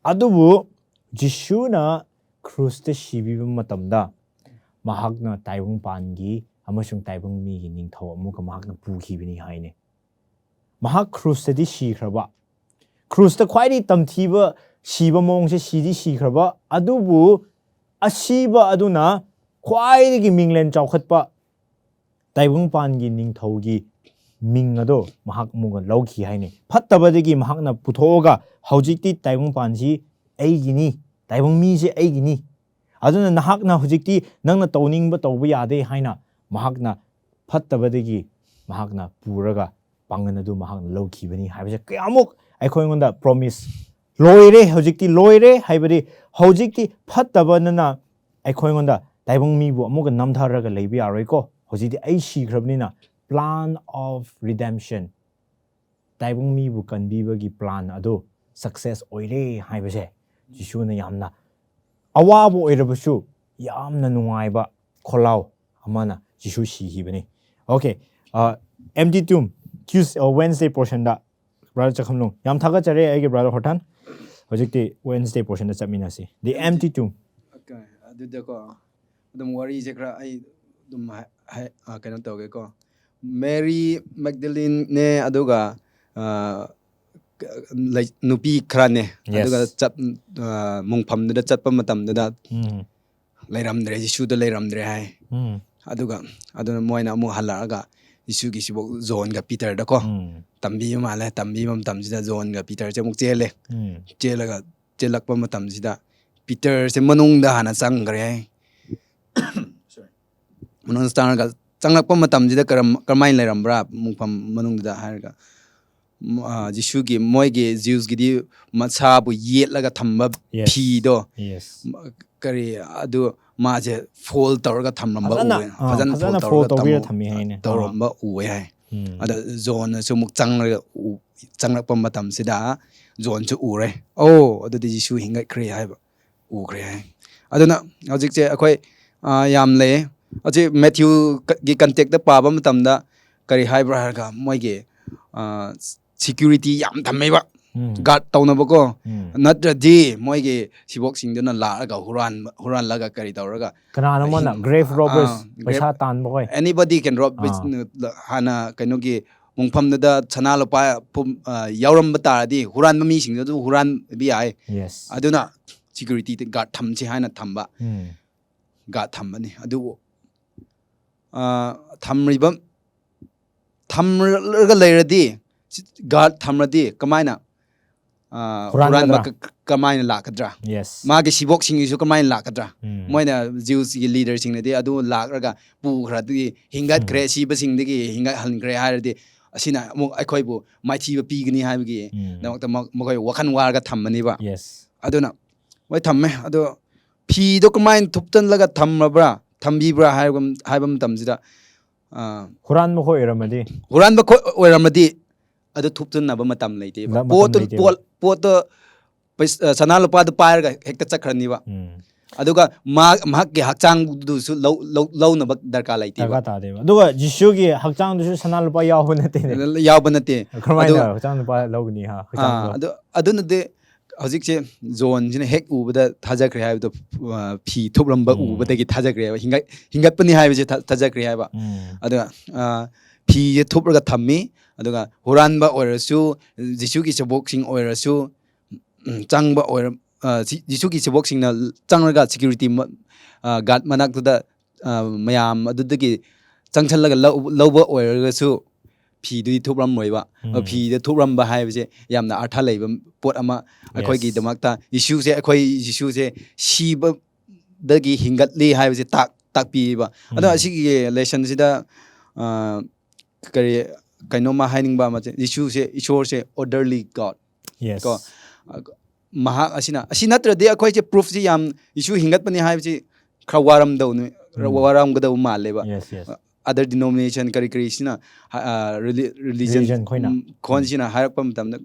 ꯑꯗꯨꯕꯨ ꯖꯤꯁꯨꯅ ꯀ꯭ꯔꯨꯁꯇ ꯁꯤꯕꯤꯕ ꯃꯇꯝꯗ, ꯃꯍꯥꯛꯅ ꯇꯥꯏꯕꯪꯄꯥꯟꯒꯤ ꯑꯃꯁꯨꯡ ꯇꯥꯏꯕꯪ ꯃꯤꯒꯤ ꯅꯤꯡꯊꯧ ꯑꯃꯨꯛꯀ ꯃꯍꯥꯛꯅ ꯄꯨꯈꯤꯕꯅꯤ ꯍꯥꯏꯅꯦ꯫ ꯃꯍꯥꯛ ꯀ꯭ꯔꯨꯁꯇꯗꯤ ꯁꯤꯈ꯭ꯔꯕ, ꯀ꯭ꯔꯨꯁꯇ ꯈ꯭ꯋꯥꯏꯗꯒꯤ ꯇꯝꯊꯤꯕ ꯁꯤꯕ ꯃꯑꯣꯡꯁꯦ ꯁꯤꯗꯤ ꯁꯤꯈ꯭ꯔꯕ, ꯑꯗꯨꯕꯨ ꯑꯁꯤꯕ ꯑꯗꯨꯅ ꯈ꯭ꯋꯥꯏꯗꯒꯤ ꯃꯤꯡꯂꯦꯟ ꯆꯥꯎꯈꯠꯄ ꯇꯥꯏꯕꯪꯄꯥꯟꯒꯤ ꯅꯤꯡꯊꯧꯒꯤ ꯃꯤꯡ ꯑꯗꯣ ꯃꯍꯥꯛ ꯑꯃꯨꯛꯀ ꯂꯧꯈꯤ ꯍꯥꯏꯅꯤ꯫ ꯐꯠꯇꯕꯗꯒꯤ ꯃꯍꯥꯛꯅ ꯄꯨꯊꯣꯛꯑꯒ, "ꯍꯧꯖꯤꯛꯇꯤ ꯇꯥꯏꯕꯪꯄꯥꯟꯁꯤ ꯑꯩꯒꯤꯅꯤ, ꯇꯥꯏꯕꯪ ꯃꯤꯁꯦ ꯑꯩꯒꯤꯅꯤ, ꯑꯗꯨꯅ ꯅꯍꯥꯛꯅ ꯍꯧꯖꯤꯛꯇꯤ ꯅꯪꯅ ꯇꯧꯅꯤꯡꯕ ꯇꯧꯕ ꯌꯥꯗꯦ" ꯍꯥꯏꯅ ꯃꯍꯥꯛꯅ ꯐꯠꯇꯕꯗꯒꯤ ꯃꯍꯥꯛꯅ ꯄꯨꯔꯒ ꯄꯥꯡꯒꯜ ꯑꯗꯨ ꯃꯍꯥꯛꯅ ꯂꯧꯈꯤꯕꯅꯤ ꯍꯥꯏꯕꯁꯦ ꯀꯌꯥꯃꯨꯛ ꯑꯩꯈꯣꯏꯉꯣꯟꯗ ꯄ꯭ꯔꯣꯃꯤꯁ꯫ ꯂꯣꯏꯔꯦ, ꯍꯧꯖꯤꯛꯇꯤ ꯂꯣꯏꯔꯦ ꯍꯥꯏꯕꯗꯤ, ꯍꯧꯖꯤꯛꯇꯤ ꯐꯠꯇꯕꯅꯤꯅ ꯑꯩꯈꯣꯏꯉꯣꯟꯗ ꯇꯥꯏꯕꯪ ꯃꯤꯕꯨ ꯑꯃꯨꯛꯀ ꯅꯝꯊꯔꯒ ꯂꯩꯕ ꯌꯥꯔꯣꯏꯀꯣ꯫ ꯍꯧꯖꯤꯛꯇꯤ ꯑꯩ ꯁꯤꯈ꯭ꯔꯕꯅꯤꯅ, plan of redemption, ꯇꯥꯏꯕꯪ ꯃꯤꯕꯨ ꯀꯟꯕꯤꯕꯒꯤ ꯄ꯭ꯂꯥꯟ ꯑꯗꯨ ꯁꯛꯁꯦꯁ ꯑꯣꯏꯔꯦ ꯍꯥꯏꯕꯁꯦ ꯖꯤꯁꯨꯅ ꯌꯥꯝꯅ ꯑꯋꯥꯕ ꯑꯣꯏꯔꯕꯁꯨ ꯌꯥꯝꯅ ꯅꯨꯡꯉꯥꯏꯕ ꯈꯣꯜꯂꯥꯎ ꯑꯃꯅ ꯖꯤꯁꯨ ꯁꯤꯈꯤꯕꯅꯤ꯫ ꯑꯣꯀꯦ, ꯑꯦꯝꯇꯤ ꯇꯨꯝ, ꯇ꯭ꯌꯨꯁ ꯋꯦꯟꯁꯗꯦ ꯄꯣꯔꯁꯟꯗ ꯕ꯭ꯔꯗꯔ ꯆꯈꯝꯂꯨꯡ, ꯌꯥꯝ ꯊꯥꯒꯠꯆꯔꯤ ꯑꯩꯒꯤ ꯕ꯭ꯔꯗꯔ ꯍꯣꯔꯊꯥꯟ꯫ ꯍꯧꯖꯤꯛꯇꯤ ꯋꯦꯟꯁꯗꯦ ꯄꯣꯔꯁꯟꯗ ꯆꯠꯃꯤꯟꯅꯁꯤ꯫ The empty tomb. ꯑꯗꯨꯗꯀꯣ ꯑꯗꯨꯝ ꯋꯥꯔꯤꯁꯦ ꯈꯔ ꯑꯩ ꯑꯗꯨꯝ ꯍꯥꯏ- ꯍꯥꯏ- ꯑ, ꯀꯩꯅꯣ ꯇꯧꯒꯦꯀꯣ꯫ ꯃꯦꯔꯤ ꯃꯦꯛꯗꯂꯤꯟꯅꯦ, ꯑꯗꯨꯒ ꯑ, ꯂꯩ- ꯅꯨꯄꯤ ꯈꯔꯅꯦ, Yes. ꯑꯗꯨꯒ ꯆꯠ ꯑ, ꯃꯨꯡꯐꯝꯗꯨꯗ ꯆꯠꯄ ꯃꯇꯝꯗꯨꯗ ꯎꯝ. ꯂꯩꯔꯝꯗ꯭ꯔꯦ, ꯖꯤꯁꯨꯗꯣ ꯂꯩꯔꯝꯗ꯭ꯔꯦ ꯍꯥꯏ꯫ ꯎꯝ. ꯑꯗꯨꯒ ꯑꯗꯨꯅ ꯃꯣꯏꯅ ꯑꯃꯨꯛ ꯍꯜꯂꯛꯑꯒ ꯖꯤꯁꯨꯒꯤꯁꯤꯕꯨ ꯖꯣꯟꯒ ꯄꯤꯇꯔꯗꯀꯣ ꯎꯝ. ꯇꯝꯕꯤꯕ ꯃꯥꯜꯂꯦ꯫ ꯇꯝꯕꯤꯕ ꯃꯇꯝꯁꯤꯗ ꯖꯣꯟꯒ ꯄꯤꯇꯔꯁꯦ ꯑꯃꯨꯛ ꯆꯦꯜꯂꯦ꯫ ꯎꯝ. ꯆꯦꯜꯂꯒ ꯆꯦꯜꯂꯛꯄ ꯃꯇꯝꯁꯤꯗ ꯄꯤꯇꯔꯁꯦ ꯃꯅꯨꯡꯗ ꯍꯥꯟꯅ ꯆꯪꯈ꯭ꯔꯦ ꯍꯥꯏ꯫ Sorry. ꯃꯅꯨꯡꯗ ꯆꯪꯉꯒ ꯆꯪꯂꯛꯄ ꯃꯇꯝꯁꯤꯗ ꯀꯔꯝ ꯀꯔꯝꯍꯥꯏꯅ ꯂꯩꯔꯝꯕ꯭ꯔꯥ ꯃꯨꯡꯐꯝ ꯃꯅꯨꯡꯗꯨꯗ ꯍꯥꯏꯔꯒ, ꯎꯝ, ꯑ, ꯖꯤꯁꯨꯒꯤ, ꯃꯣꯏꯒꯤ Jewsꯀꯤꯗꯤ ꯃꯁꯥꯕꯨ ꯌꯦꯠꯂꯒ ꯊꯝꯕ Yes. ꯐꯤꯗꯣ Yes. ꯀꯔꯤ, ꯑꯗꯨ ꯃꯥꯁꯦ fold ꯇꯧꯔꯒ ꯊꯝꯂꯝꯕ ꯐꯖꯅ, ꯎꯋꯦ꯫ ꯑꯥ, ꯐꯖꯅ ꯐꯖꯅ fold fold ꯇꯧꯔꯒ ꯇꯧꯕꯤꯔ ꯊꯝꯃ- ꯊꯝꯃꯤ ꯍꯥꯏꯅꯦ꯫ ꯇꯧꯔꯝꯕ ꯎꯋꯦ ꯍꯥꯏ꯫ ꯎꯝ. ꯑꯗ ꯖꯣꯟꯅꯁꯨ ꯑꯃꯨꯛ ꯆꯪꯂꯒ ꯎ- ꯆꯪꯂꯛꯄ ꯃꯇꯝꯁꯤꯗ ꯖꯣꯟꯁꯨ ꯎꯔꯦ꯫ "ꯑꯣ, ꯑꯗꯨꯗꯤ ꯖꯤꯁꯨ ꯍꯤꯡꯒꯠꯈ꯭ꯔꯦ" ꯍꯥꯏꯕ ꯎꯈ꯭ꯔꯦ ꯍꯥꯏ꯫ ꯑꯗꯨꯅ ꯍꯧꯖꯤꯛꯁꯦ ꯑꯩꯈꯣꯏ, ꯑ, ꯌꯥꯝ ꯂꯩ꯫ ꯍꯧꯖꯤꯛ ꯃꯦꯊ꯭ꯌꯨꯒꯤ ꯀꯟꯇꯦꯛꯇ ꯄꯥꯕ ꯃꯇꯝꯗ ꯀꯔꯤ ꯍꯥꯏꯕ꯭ꯔꯥ ꯍꯥꯏꯔꯒ, ꯃꯣꯏꯒꯤ, ꯑ, security ꯌꯥꯝ ꯊꯝꯃꯦꯕ, ꯎꯝ. guard ꯇꯧꯅꯕꯀꯣ꯫ ꯎꯝ. ꯅꯠꯇ꯭ꯔꯗꯤ ꯃꯣꯏꯒꯤ ꯁꯤꯕꯣꯛꯁꯤꯡꯗꯨꯅ ꯂꯥꯛꯑꯒ ꯍꯨꯔꯥꯟꯕ- ꯍꯨꯔꯥꯟꯂꯒ ꯀꯔꯤ ꯇꯧꯔꯒ, ꯀꯅꯥꯅꯣ ꯃꯣꯏꯅ? ꯑꯍꯤꯡ- Grave robbers, ꯑꯥ, ꯄꯩꯁꯥ grave- ꯇꯥꯟꯕ ꯍꯣꯏ꯫ Anybody can rob, ꯑꯥ. ꯍꯥꯟꯅ ꯀꯩꯅꯣꯒꯤ ꯃꯨꯡꯐꯝꯗꯨꯗ ꯁꯅꯥ ꯂꯨꯄꯥ ꯄꯨꯝ- ꯑ, ꯌꯥꯎꯔꯝꯕ ꯇꯥꯔꯗꯤ ꯍꯨꯔꯥꯟꯕ ꯃꯤꯁꯤꯡꯗꯨ ꯑꯗꯨꯝ ꯍꯨꯔꯥꯟꯕ ꯌꯥꯏ꯫ Yes. ꯑꯗꯨꯅ security guard ꯊꯝꯁꯤ ꯍꯥꯏꯅ ꯊꯝꯕ, ꯎꯝ. guard ꯊꯝꯕꯅꯤ꯫ ꯑꯗꯨꯕꯨ, ꯑ, ꯊꯝꯔꯤꯕ ꯊꯝꯔꯒ ꯂꯩꯔꯗꯤ, guard ꯊꯝꯔꯗꯤ ꯀꯃꯥꯏꯅ, ꯑ, ꯍꯨꯔꯥꯟꯒꯗ꯭ꯔꯥ? ꯍꯨꯔꯥꯟꯕ ꯀ- ꯀ- ꯀꯃꯥꯏꯅ ꯂꯥꯛꯀꯗ꯭ꯔꯥ? Yes. ꯃꯥꯒꯤ ꯁꯤꯕꯣꯛꯁꯤꯡꯒꯤꯁꯨ ꯀꯃꯥꯏꯅ ꯂꯥꯛꯀꯗ꯭ꯔꯥ? ꯎꯝ. ꯃꯣꯏꯅ Jewsꯀꯤ leaderꯁꯤꯡꯅꯗꯤ ꯑꯗꯨ ꯂꯥꯛꯂꯒ ꯄꯨꯈ꯭ꯔꯗꯤ, ꯍꯤꯡꯒꯠꯈ꯭ꯔꯦ, ꯁꯤꯕꯁꯤꯡꯗꯒꯤ ꯍꯤꯡꯒꯠꯍꯟꯈ꯭ꯔꯦ ꯍꯥꯏꯔꯗꯤ, ꯑꯁꯤꯅ ꯑꯃꯨꯛ ꯑꯩꯈꯣꯏꯕꯨ ꯃꯥꯏꯊꯤꯕ ꯄꯤꯒꯅꯤ ꯍꯥꯏꯕꯒꯤ ꯎꯝ. ꯗꯃꯛꯇ ꯃ- ꯃꯈꯣꯏ ꯋꯥꯈꯜ ꯋꯥꯔꯒ ꯊꯝꯕꯅꯦꯕ꯫ Yes. ꯑꯗꯨꯅ ꯃꯣꯏ ꯊꯝꯃꯦ꯫ ꯑꯗꯣ ꯐꯤꯗꯣ ꯀꯃꯥꯏꯅ ꯊꯨꯞꯆꯜꯂꯒ ꯊꯝꯃꯕ꯭ꯔꯥ, ꯊꯝꯕꯤꯕ꯭ꯔꯥ ꯍꯥꯏꯕ ꯍꯥꯏꯕ ꯃꯇꯝꯁꯤꯗ, ꯑ, ꯍꯨꯔꯥꯟꯕ ꯈꯣꯏ ꯑꯣꯏꯔꯝꯃꯗꯤ? ꯍꯨꯔꯥꯟꯕ ꯈꯣꯏ ꯑꯣꯏꯔꯝꯃꯗꯤ ꯑꯗꯨ ꯊꯨꯞꯆꯟꯅꯕ ꯃꯇꯝ ꯂꯩꯇꯦꯕ꯫ ꯃꯇꯝ ꯄꯣꯠꯇꯨ ꯂꯩꯇꯦꯕ꯫ ꯄꯣꯠ- ꯄꯣꯠꯇꯣ ꯄꯩꯁ- ꯑ, ꯁꯅꯥ ꯂꯨꯄꯥꯗꯨ ꯄꯥꯏꯔꯒ ꯍꯦꯛꯇ ꯆꯠꯈ꯭ꯔꯅꯤꯕ꯫ ꯎꯝ. ꯑꯗꯨꯒ ꯃꯍꯥꯛ- ꯃꯍꯥꯛꯀꯤ ꯍꯛꯆꯥꯡꯗꯨꯁꯨ ꯂꯧ- ꯂꯧ- ꯂꯧꯅꯕ ꯗꯔꯀꯥꯔ ꯂꯩꯇꯦꯕ꯫ ꯗꯔꯀꯥꯔ ꯇꯥꯗꯦꯕ꯫ ꯑꯗꯨꯒ ꯖꯤꯁꯨꯒꯤ ꯍꯛꯆꯥꯡꯗꯨꯁꯨ ꯁꯅꯥ ꯂꯨꯄꯥ ꯌꯥꯎꯕ ꯅꯠꯇꯦꯅꯦ꯫ ꯌꯥꯎꯕ ꯅꯠꯇꯦ꯫ ꯀꯔꯝꯍꯥꯏꯅ ꯑꯗꯨ- ꯍꯛꯆꯥꯡ ꯂꯨꯄꯥ ꯂꯧꯒꯅꯤ ꯍꯥ? ꯑꯥ, ꯍꯛꯆꯥꯡꯗꯣ꯫ ꯑꯗꯨ ꯑꯗꯨꯅꯗꯤ ꯍꯧꯖꯤꯛꯁꯦ ꯖꯣꯟꯁꯤꯅ ꯍꯦꯛ ꯎꯕꯗ ꯊꯥꯖꯈ꯭ꯔꯦ ꯍꯥꯏꯕꯗꯣ, ꯑ, ꯐꯤ ꯊꯨꯞꯂꯝꯕ ꯎꯝ. ꯎꯕꯗꯒꯤ ꯊꯥꯖꯈ꯭ꯔꯦꯕ, ꯍꯤꯡꯒꯠ- ꯍꯤꯡꯒꯠꯄꯅꯤ ꯍꯥꯏꯕꯁꯦ ꯊꯥ- ꯊꯥꯖꯈ꯭ꯔꯦ ꯍꯥꯏꯕ꯫ ꯎꯝ. ꯑꯗꯨꯒ, ꯑ, ꯐꯤꯁꯦ ꯊꯨꯞꯂꯒ ꯊꯝꯃꯤ꯫ ꯑꯗꯨꯒ ꯍꯨꯔꯥꯟꯕ ꯑꯣꯏꯔꯁꯨ, ꯖꯤꯁꯨꯒꯤ ꯆꯕꯣꯛꯁꯤꯡ ꯑꯣꯏꯔꯁꯨ, ꯎꯝ, ꯆꯪꯕ ꯑꯣꯏꯔ- ꯑ, ꯖꯤ- ꯖꯤꯁꯨꯒꯤ ꯆꯕꯣꯛꯁꯤꯡꯅ ꯆꯪꯂꯒ security ꯃ- ꯑ, guard ꯃꯅꯥꯛꯇꯨꯗ, ꯑ, ꯃꯌꯥꯝ ꯑꯗꯨꯗꯒꯤ ꯆꯪꯁꯜꯂꯒ ꯂꯧ- ꯂꯧꯕ ꯑꯣꯏꯔꯒꯁꯨ ꯐꯤꯗꯨꯗꯤ ꯊꯨꯞꯂꯝꯃꯣꯏꯕ꯫ ꯎꯝ. ꯐꯤꯗ ꯊꯨꯞꯂꯝꯕ ꯍꯥꯏꯕꯁꯦ ꯌꯥꯝꯅ ꯑꯔꯊ ꯂꯩꯕ ꯄꯣꯠ ꯑꯃ꯫ Yes. ꯑꯩꯈꯣꯏꯒꯤꯗꯃꯛꯇ ꯖꯤꯁꯨꯁꯦ, ꯑꯩꯈꯣꯏ ꯖꯤꯁꯨꯁꯦ ꯁꯤꯕꯗꯒꯤ ꯍꯤꯡꯒꯠꯂꯤ ꯍꯥꯏꯕꯁꯦ ꯇꯥꯛ- ꯇꯥꯛꯄꯤꯕ꯫ ꯑꯗꯣ ꯑꯁꯤꯒꯤ ꯂꯦꯁꯟꯁꯤꯗ ꯀꯔꯤ ꯀꯩꯅꯣꯝꯃ ꯍꯥꯏꯅꯤꯡꯕ ꯑꯃ, ꯖꯤꯁꯨꯁꯦ, ꯏꯁꯣꯔꯁꯦ orderly God꯫ Yes. ꯀꯣ ꯃꯍꯥꯛ ꯑꯁꯤꯅ, ꯑꯁꯤ ꯅꯠꯇ꯭ꯔꯗꯤ ꯑꯩꯈꯣꯏꯁꯦ ꯄ꯭ꯔꯨꯐꯁꯤ ꯌꯥꯝ, ꯏꯁꯨ ꯍꯤꯡꯒꯠꯄꯅꯤ ꯍꯥꯏꯕꯁꯤ ꯈꯔ ꯋꯥꯔꯝꯗꯧꯅꯤ, ꯋꯥꯔꯝꯒꯗꯧꯕ ꯃꯥꯜꯂꯦꯕ꯫ Yes, yes. Other denomination ꯀꯔꯤ ꯀꯔꯤꯁꯤꯅ, religion Religion ꯈꯣꯏꯅ꯫ ꯈꯣꯟꯁꯤꯅ ꯍꯥꯏꯔꯛꯄ ꯃꯇꯝꯗ,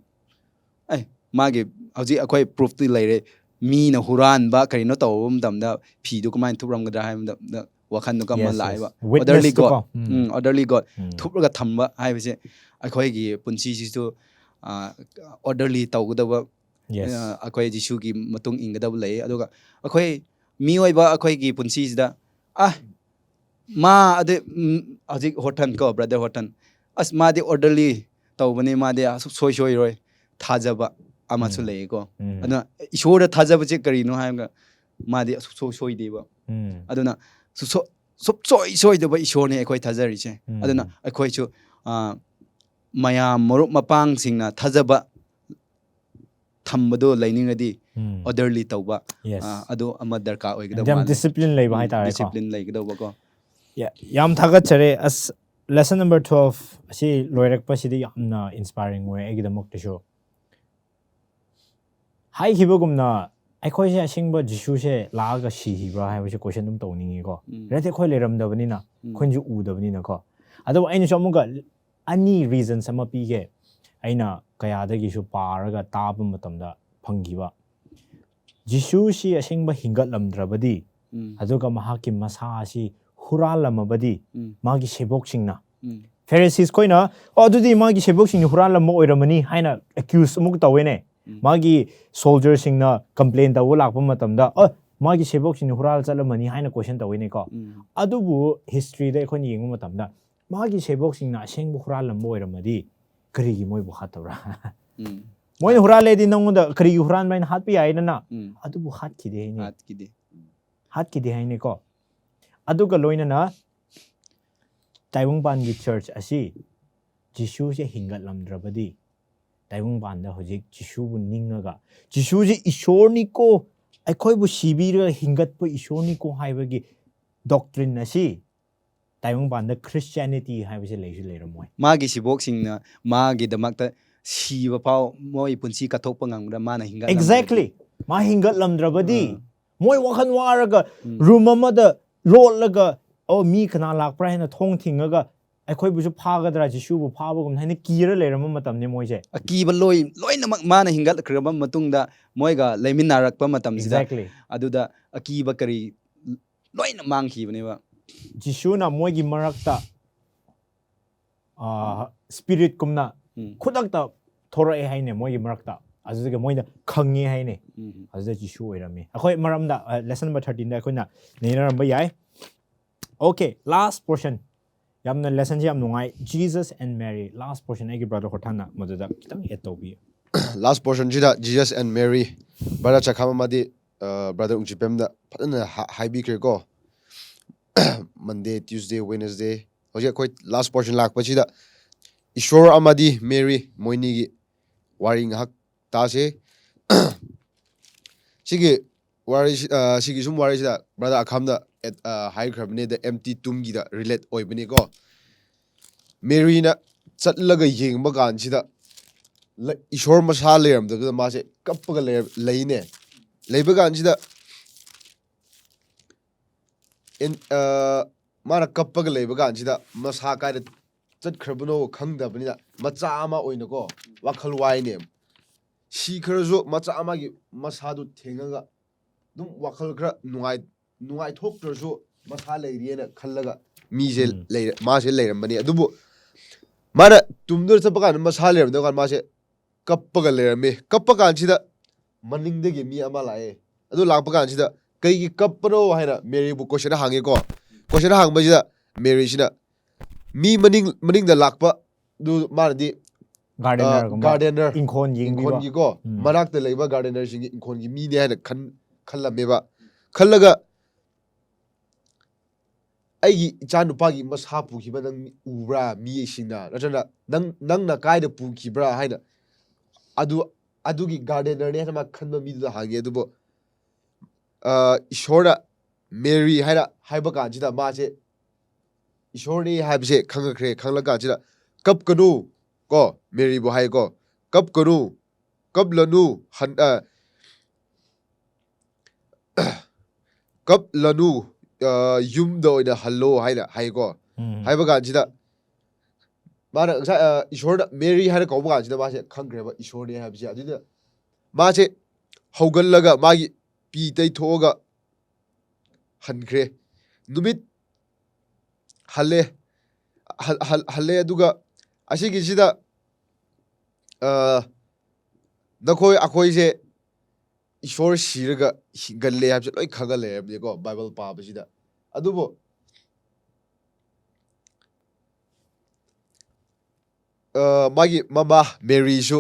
ꯑꯦ, ꯃꯥꯒꯤ ꯍꯧꯖꯤꯛ ꯑꯩꯈꯣꯏ ꯄ꯭ꯔꯨꯐꯇꯤ ꯂꯩꯔꯦ, ꯃꯤꯅ ꯍꯨꯔꯥꯟꯕ ꯀꯔꯤꯅꯣ ꯇꯧꯕ ꯃꯇꯝꯗ ꯐꯤꯗꯨ ꯀꯃꯥꯏꯅ ꯊꯨꯞꯔꯝꯒꯗ꯭ꯔꯥ ꯍꯥꯏꯕ ꯃꯇꯝꯗ ꯋꯥꯈꯜꯗꯨ ꯀꯃ Yes, yes. ꯂꯥꯛꯑꯦꯕ꯫ Witness Orderly ꯇꯨ ꯀꯣ꯫ God, ꯎꯝ꯫ ꯎꯝ, orderly God ꯎꯝ꯫ ꯊꯨꯞꯂꯒ ꯊꯝꯕ ꯍꯥꯏꯕꯁꯦ ꯑꯩꯈꯣꯏꯒꯤ ꯄꯨꯟꯁꯤꯁꯤꯁꯨ orderly ꯇꯧꯒꯗꯧꯕ꯫ Yes. ꯑ, ꯑꯩꯈꯣꯏ ꯖꯤꯁꯨꯒꯤ ꯃꯇꯨꯡ ꯏꯟꯒꯗꯕ ꯂꯩ꯫ ꯑꯗꯨꯒ ꯑꯩꯈꯣꯏ ꯃꯤꯑꯣꯏꯕ ꯑꯩꯈꯣꯏꯒꯤ ꯄꯨꯟꯁꯤꯁꯤꯗ, ꯑ, ꯃꯥ ꯑꯗꯨ, ꯎꯝ, ꯍꯧꯖꯤꯛ ꯍꯣꯔꯇꯟ ꯀꯣ, ꯕ꯭ꯔꯗꯔ ꯍꯣꯔꯇꯟ, ꯑꯁ, ꯃꯥꯗꯤ orderly ꯇꯧꯕꯅꯤ, ꯃꯥꯗꯤ ꯑꯁꯨꯛ ꯁꯣꯏ ꯁꯣꯏꯔꯣꯏ ꯊꯥꯖꯕ ꯑꯃꯁꯨ ꯎꯝ꯫ ꯂꯩꯌꯦꯀꯣ꯫ ꯎꯝ꯫ ꯑꯗꯨꯅ ꯏꯁꯣꯔꯗ ꯊꯥꯖꯕꯁꯦ ꯀꯔꯤꯅꯣ ꯍꯥꯏꯔꯒ ꯃꯥꯗꯤ ꯑꯁꯨꯛ ꯁꯣꯏ ꯁꯣꯏꯗꯦꯕ꯫ ꯎꯝ꯫ ꯑꯗꯨꯅ ꯁꯨꯛꯁꯣ-, ꯁꯨꯛꯁꯣꯏ ꯁꯣꯏꯗꯕ ꯏꯁꯣꯔꯅꯦ ꯑꯩꯈꯣꯏ ꯊꯥꯖꯔꯤꯁꯦ꯫ ꯎꯝ꯫ ꯑꯗꯨꯅ ꯑꯩꯈꯣꯏꯁꯨ, ꯑ, ꯃꯌꯥꯝ ꯃꯔꯨꯞ ꯃꯄꯥꯡꯁꯤꯡꯅ ꯊꯥꯖꯕ ꯊꯝꯕꯗꯣ ꯂꯩꯅꯤꯡꯉꯗꯤ ꯎꯝ꯫ Orderly ꯇꯧꯕ, Yes. ꯑ, ꯑꯗꯨ ꯑꯃ ꯗꯔꯀꯥꯔ ꯑꯣꯏꯒꯗꯕ ꯌꯥꯝ ꯃꯥꯜꯂꯦ꯫ Discipline ꯂꯩꯕ ꯎꯝ, ꯍꯥꯏꯇꯥꯔꯦꯀꯣ꯫ Discipline ꯂꯩꯒꯗꯧꯕꯀꯣ꯫ Yeah, ꯌꯥꯝ ꯊꯥꯒꯠꯆꯔꯦ꯫ ꯑꯁ, lesson number twelve ꯑꯁꯤ ꯂꯣꯏꯔꯛꯄꯁꯤꯗꯤ ꯌꯥꯝꯅ inspiring ꯑꯣꯏ ꯑꯩꯒꯤꯗꯃꯛꯇꯁꯨ꯫ ꯍꯥꯏꯈꯤꯕꯒꯨꯝꯅ ꯑꯩꯈꯣꯏꯁꯦ ꯑꯁꯦꯡꯕ ꯖꯤꯁꯨꯁꯦ ꯂꯥꯛꯑꯒ ꯁꯤꯈꯤꯕ꯭ꯔꯥ ꯍꯥꯏꯕꯁꯦ question ꯑꯗꯨꯝ ꯇꯧꯅꯤꯡꯉꯤꯀꯣ꯫ ꯎꯝ꯫ ꯍꯥꯏꯗꯤ ꯑꯩꯈꯣꯏ ꯂꯩꯔꯝꯗꯕꯅꯤꯅ, ꯎꯝ꯫ ꯑꯩꯈꯣꯏꯅꯁꯨ ꯎꯗꯕꯅꯤꯅꯀꯣ꯫ ꯑꯗꯨꯕꯨ ꯑꯩꯅꯁꯨ ꯑꯃꯨꯛꯀ ꯑꯅꯤ reasons ꯑꯃ ꯄꯤꯒꯦ꯫ ꯑꯩꯅ ꯀꯌꯥꯗꯒꯤꯁꯨ ꯄꯥꯔꯒ ꯇꯥꯕ ꯃꯇꯝꯗ ꯐꯪꯈꯤꯕ꯫ ꯖꯤꯁꯨꯁꯤ ꯑꯁꯦꯡꯕ ꯍꯤꯡꯒꯠꯂꯝꯗ꯭ꯔꯕꯗꯤ, ꯎꯝ꯫ ꯑꯗꯨꯒ ꯃꯍꯥꯛꯀꯤ ꯃꯁꯥ ꯑꯁꯤ ꯍꯨꯔꯥꯜꯂꯝꯃꯕꯗꯤ, ꯎꯝ꯫ ꯃꯥꯒꯤ ꯁꯦꯕꯣꯛꯁꯤꯡꯅ, ꯎꯝ꯫ Pharisees ꯈꯣꯏꯅ, "ꯑꯣ, ꯑꯗꯨꯗꯤ ꯃꯥꯒꯤ ꯁꯦꯕꯣꯛꯁꯤꯡꯅ ꯍꯨꯔꯥꯜꯂꯝꯕ ꯑꯣꯏꯔꯝꯃꯅꯤ" ꯍꯥꯏꯅ accuse ꯑꯃꯨꯛ ꯇꯧꯋꯦꯅꯦ꯫ ꯎꯝ꯫ ꯃꯥꯒꯤ soldierꯁꯤꯡꯅ complain ꯇꯧꯕ ꯂꯥꯛꯄ ꯃꯇꯝꯗ, "ꯑꯣ, ꯃꯥꯒꯤ ꯁꯦꯕꯣꯛꯁꯤꯡꯅ ꯍꯨꯔꯥꯜ ꯆꯠꯂꯝꯃꯅꯤ" ꯍꯥꯏꯅ question ꯇꯧꯋꯦꯅꯦꯀꯣ꯫ ꯎꯝ꯫ ꯑꯗꯨꯕꯨ historyꯗ ꯑꯩꯈꯣꯏꯅ ꯌꯦꯡꯕ ꯃꯇꯝꯗ, ꯃꯥꯒꯤ ꯁꯦꯕꯣꯛꯁꯤꯡꯅ ꯑꯁꯦꯡꯕ ꯍꯨꯔꯥꯜꯂꯝꯕ ꯑꯣꯏꯔꯝꯃꯗꯤ, ꯀꯔꯤꯒꯤ ꯃꯣꯏꯕꯨ ꯍꯥꯠꯇꯕ꯭ꯔꯥ? ꯎꯝ꯫ ꯃꯣꯏꯅ ꯍꯨꯔꯥꯜꯂꯦꯗꯤ ꯅꯪꯉꯣꯟꯗ ꯀꯔꯤꯒꯤ ꯍꯨꯔꯥꯟꯕ ꯍꯥꯏꯅ ꯍꯥꯠꯄ ꯌꯥꯏꯗꯅ? ꯎꯝ꯫ ꯑꯗꯨꯕꯨ ꯍꯥꯠꯈꯤꯗꯦ ꯍꯥꯏꯅꯦ꯫ ꯍꯥꯠꯈꯤꯗꯦ꯫ ꯍꯥꯠꯈꯤꯗꯦ ꯍꯥꯏꯅꯦꯀꯣ꯫ ꯑꯗꯨꯒ ꯂꯣꯏꯅꯅ ꯇꯥꯏꯕꯪꯄꯥꯟꯒꯤ church ꯑꯁꯤ ꯖꯤꯁꯨꯁꯦ ꯍꯤꯡꯒꯠꯂꯝꯗ꯭ꯔꯕꯗꯤ, ꯇꯥꯏꯕꯪꯄꯥꯟꯗ ꯍꯧꯖꯤꯛ ꯖꯤꯁꯨꯕꯨ ꯅꯤꯡꯉꯒ, "ꯖꯤꯁꯨꯁꯦ ꯏꯁꯣꯔꯅꯤꯀꯣ, ꯑꯩꯈꯣꯏꯕꯨ ꯁꯤꯕꯤꯔꯒ ꯍꯤꯡꯒꯠꯄ ꯏꯁꯣꯔꯅꯤꯀꯣ" ꯍꯥꯏꯕꯒꯤ doctrine ꯑꯁꯤ ꯇꯥꯏꯕꯪꯄꯥꯟꯗ Christianity ꯍꯥꯏꯕꯁꯦ ꯂꯩꯁꯨ ꯂꯩꯔꯝꯃꯣꯏ꯫ ꯃꯥꯒꯤ ꯁꯤꯕꯣꯛꯁꯤꯡꯅ ꯃꯥꯒꯤꯗꯃꯛꯇ ꯁꯤꯕ ꯐꯥꯎ, ꯃꯣꯏ ꯄꯨꯟꯁꯤ ꯀꯠꯊꯣꯛꯄ ꯉꯝꯕꯗ ꯃꯥꯅ ꯍꯤꯡꯒꯠꯂꯝꯕꯗꯤ꯫ Exactly. ꯃꯥ ꯍꯤꯡꯒꯠꯂꯝꯗ꯭ꯔꯕꯗꯤ ꯑꯥ. ꯃꯣꯏ ꯋꯥꯈꯜ ꯋꯥꯔꯒ ꯎꯝ. ꯔꯨꯝ ꯑꯃꯗ ꯂꯣꯠꯂꯒ, "ꯑꯣ, ꯃꯤ ꯀꯅꯥ ꯂꯥꯛꯄ꯭ꯔꯥ?" ꯍꯥꯏꯅ ꯊꯣꯡ ꯊꯤꯡꯉꯒ, "ꯑꯩꯈꯣꯏꯕꯨꯁꯨ ꯐꯥꯒꯗ꯭ꯔꯥ, ꯖꯤꯁꯨꯕꯨ ꯐꯥꯕꯒꯨꯝꯅ" ꯍꯥꯏꯅ ꯀꯤꯔ ꯂꯩꯔꯝꯕ ꯃꯇꯝꯅꯤ ꯃꯣꯏꯁꯦ꯫ ꯑꯀꯤꯕ ꯂꯣꯏ ꯂꯣꯏꯅꯃꯛ ꯃꯥꯅ ꯍꯤꯡꯒꯠꯈ꯭ꯔꯕ ꯃꯇꯨꯡꯗ, ꯃꯣꯏꯒ ꯂꯩꯃꯤꯟꯅꯔꯛꯄ ꯃꯇꯝꯁꯤꯗ, Exactly. ꯑꯗꯨꯗ ꯑꯀꯤꯕ ꯀꯔꯤ ꯂꯣꯏꯅ ꯃꯥꯡꯈꯤꯕꯅꯦꯕ꯫ ꯖꯤꯁꯨꯅ ꯃꯣꯏꯒꯤ ꯃꯔꯛꯇ, ꯑꯥ, spirit ꯀꯨꯝꯅ ꯎꯝ. ꯈꯨꯗꯛꯇ ꯊꯣꯔꯛꯑꯦ ꯍꯥꯏꯅꯦ ꯃꯣꯏꯒꯤ ꯃꯔꯛꯇ꯫ ꯑꯗꯨꯗꯒꯤ ꯃꯣꯏꯅ ꯈꯪꯉꯦ ꯍꯥꯏꯅꯦ꯫ ꯎꯝ. ꯑꯗꯨꯗ ꯖꯤꯁꯨ ꯑꯣꯏꯔꯝꯃꯤ꯫ ꯑꯩꯈꯣꯏ ꯃꯔꯝꯗ, ꯑ, lesson number thirteen ꯗ ꯑꯩꯈꯣꯏꯅ ꯅꯩꯅꯔꯝꯕ ꯌꯥꯏ꯫ Okay, last portion. ꯌꯥꯝꯅ lesson ꯁꯦ ꯌꯥꯝ ꯅꯨꯡꯉꯥꯏ꯫ Jesus and Mary, last portion ꯑꯩꯒꯤ brother ꯍꯣꯔꯊꯥꯟꯅ ꯃꯗꯨꯗ ꯈꯤꯇꯪ add ꯇꯧꯕꯤꯌꯨ꯫ Last portion ꯁꯤꯗ Jesus and Mary, brother ꯆꯈꯥꯝ ꯑꯃꯗꯤ, ꯑ, brother ꯎꯡꯆꯤꯄꯦꯝꯗ ꯐꯖꯅ ꯍꯥ- ꯍꯥꯏꯕꯤꯈ꯭ꯔꯦꯀꯣ꯫ Monday, Tuesday, Wednesday, ꯍꯧꯖꯤꯛ ꯑꯩꯈꯣꯏ last portion ꯂꯥꯛꯄꯁꯤꯗ ꯏꯁꯣꯔ ꯑꯃꯗꯤ ꯃꯦꯔꯤ ꯃꯣꯏꯅꯤꯒꯤ ꯋꯥꯔꯤ ꯉꯥꯏꯍꯥꯛ ꯇꯥꯁꯦ꯫ ꯁꯤꯒꯤ ꯋꯥꯔꯤꯁꯤ, ꯑ, ꯁꯤꯒꯤ ꯁꯨꯝ ꯋꯥꯔꯤꯁꯤꯗ brother ꯑꯈꯥꯝꯅ ꯑꯦꯠ-, ꯑ, ꯍꯥꯏꯈ꯭ꯔꯕꯅꯤ, the empty tomb ꯒꯤꯗ relate ꯑꯣꯏꯕꯅꯤꯀꯣ꯫ ꯃꯦꯔꯤꯅ ꯆꯠꯂꯒ ꯌꯦꯡꯕ ꯀꯥꯟꯁꯤꯗ ꯂ-, ꯏꯁꯣꯔ ꯃꯁꯥ ꯂꯩꯔꯝꯗꯕꯗꯨꯗ ꯃꯥꯁꯦ ꯀꯞꯄꯒ ꯂꯩꯔ-, ꯂꯩꯅꯦ꯫ ꯂꯩꯕ ꯀꯥꯟꯁꯤꯗ ꯑꯦꯟ-, ꯑ, ꯃꯥꯅ ꯀꯞꯄꯒ ꯂꯩꯕ ꯀꯥꯟꯁꯤꯗ ꯃꯁꯥ ꯀꯥꯏꯗ ꯆꯠꯈ꯭ꯔꯕꯅꯣ ꯈꯪꯗꯕꯅꯤꯅ ꯃꯆꯥ ꯑꯃ ꯑꯣꯏꯅꯀꯣ ꯋꯥꯈꯜ ꯋꯥꯏꯅꯦ꯫ ꯁꯤꯈ꯭ꯔꯁꯨ ꯃꯆꯥ ꯑꯃꯒꯤ ꯃꯁꯥꯗꯨ ꯊꯦꯡꯉꯒ ꯑꯗꯨꯝ ꯋꯥꯈꯜ ꯈꯔ ꯅꯨꯡꯉꯥꯏ-, ꯅꯨꯡꯉꯥꯏꯊꯣꯛꯇ꯭ꯔꯁꯨ ꯃꯁꯥ ꯂꯩꯔꯤꯑꯅ ꯈꯜꯂꯒ ꯃꯤꯁꯦ ꯎꯝ. ꯂꯩꯔ-, ꯃꯥꯁꯦ ꯂꯩꯔꯝꯕꯅꯤ꯫ ꯑꯗꯨꯕꯨ ꯃꯥꯅ ꯇꯨꯝꯗꯨꯅ ꯆꯠꯄ ꯀꯥꯟꯗ ꯃꯁꯥ ꯂꯩꯔꯝꯗꯕ ꯀꯥꯟꯗ ꯃꯥꯁꯦ ꯀꯞꯄꯒ ꯂꯩꯔꯝꯃꯤ꯫ ꯀꯞꯄ ꯀꯥꯟꯁꯤꯗ ꯃꯅꯤꯡꯗꯒꯤ ꯃꯤ ꯑꯃ ꯂꯥꯛꯑꯦ꯫ ꯑꯗꯨ ꯂꯥꯛꯄ ꯀꯥꯟꯁꯤꯗ "ꯀꯩꯒꯤ ꯀꯞꯄꯅꯣ?" ꯍꯥꯏꯅ ꯃꯦꯔꯤꯕꯨ question ꯍꯪꯉꯦꯀꯣ꯫ Question ꯍꯪꯕꯁꯤꯗ ꯃꯦꯔꯤꯁꯤꯅ ꯃꯤ ꯃꯅꯤꯡ, ꯃꯅꯤꯡꯗ ꯂꯥꯛꯄ ꯑꯗꯨ ꯃꯥꯅꯗꯤ, ꯑ, Gardener ꯒꯨꯝꯕ꯫ Gardener, ꯏꯪꯈꯣꯜ ꯌꯦꯡꯕꯤꯕ꯫ ꯏꯪꯈꯣꯜꯒꯤꯀꯣ, ꯎꯝ. ꯃꯅꯥꯛꯇ ꯂꯩꯕ gardener ꯁꯤꯡꯒꯤ ꯏꯪꯈꯣꯜꯒꯤ ꯃꯤꯅꯦ ꯍꯥꯏꯅ ꯈꯟ-, ꯈꯜꯂꯝꯃꯦꯕ꯫ ꯈꯜꯂꯒ "ꯑꯩꯒꯤ ꯏꯆꯥ ꯅꯨꯄꯥꯒꯤ ꯃꯁꯥ ꯄꯨꯈꯤꯕ ꯅꯪ ꯎꯕ꯭ꯔꯥ ꯃꯤꯁꯤꯡꯅ? ꯅꯠꯇ꯭ꯔꯒꯅ ꯅꯪ, ꯅꯪꯅ ꯀꯥꯏꯗ ꯄꯨꯈꯤꯕ꯭ꯔꯥ?" ꯍꯥꯏꯅ ꯑꯗꯨ, ꯑꯗꯨꯒꯤ gardener ꯅꯦ ꯍꯥꯏꯅ ꯃꯥ ꯈꯟꯕ ꯃꯤꯗꯨꯗ ꯍꯪꯉꯦ꯫ ꯑꯗꯨꯕꯨ, ꯑ, ꯏꯁꯣꯔꯅ ꯃꯦꯔꯤ ꯍꯥꯏꯅ ꯍꯥꯏꯕ ꯀꯥꯟꯁꯤꯗ ꯃꯥꯁꯦ ꯏꯁꯣꯔꯅꯤ ꯍꯥꯏꯕꯁꯦ ꯈꯪꯉꯛꯈ꯭ꯔꯦ꯫ ꯈꯪꯂꯛ ꯀꯥꯟꯁꯤꯗ ꯀꯞꯀꯅꯨ ꯀꯣ, ꯃꯦꯔꯤꯕꯨ ꯍꯥꯏꯀꯣ, ꯀꯞꯀꯅꯨ, ꯀꯞꯂꯅꯨ, ꯍꯟ-, ꯑ, ꯀꯞꯂꯅꯨ, ꯑ, ꯌꯨꯝꯗ ꯑꯣꯏꯅ ꯍꯜꯂꯣ ꯍꯥꯏꯅ ꯍꯥꯏꯀꯣ꯫ ꯎꯝ. ꯍꯥꯏꯕ ꯀꯥꯟꯁꯤꯗ ꯃꯥꯅ ꯉꯁꯥꯏ, ꯑ, ꯏꯁꯣꯔꯅ ꯃꯦꯔꯤ ꯍꯥꯏꯅ ꯀꯧꯕ ꯀꯥꯟꯁꯤꯗ ꯃꯥꯁꯦ ꯈꯪꯈ꯭ꯔꯦꯕ ꯏꯁꯣꯔꯅꯤ ꯍꯥꯏꯕꯁꯦ꯫ ꯑꯗꯨꯅ ꯃꯥꯁꯦ ꯍꯧꯒꯠꯂꯒ ꯃꯥꯒꯤ ꯄꯤ ꯇꯩꯊꯣꯛꯑꯒ ꯍꯟꯈ꯭ꯔꯦ꯫ ꯅꯨꯃꯤꯠ ꯍꯜꯂꯦ꯫ ꯍꯜ-, ꯍꯜ-, ꯍꯜꯂꯦ꯫ ꯑꯗꯨꯒ ꯑꯁꯤꯒꯤꯁꯤꯗ, ꯑ, ꯅꯈꯣꯏ, ꯑꯩꯈꯣꯏꯁꯦ ꯏꯁꯣꯔ ꯁꯤꯔꯒ ꯍꯤꯡꯒꯠꯂꯦ ꯍꯥꯏꯕꯁꯦ ꯂꯣꯏ ꯈꯪꯉ ꯂꯩꯔꯕꯅꯤꯀꯣ ꯕꯥꯏꯕꯜ ꯄꯥꯕꯁꯤꯗ꯫ ꯑꯗꯨꯕꯨ, ꯑ, ꯃꯥꯒꯤ ꯃꯃꯥ ꯃꯦꯔꯤꯁꯨ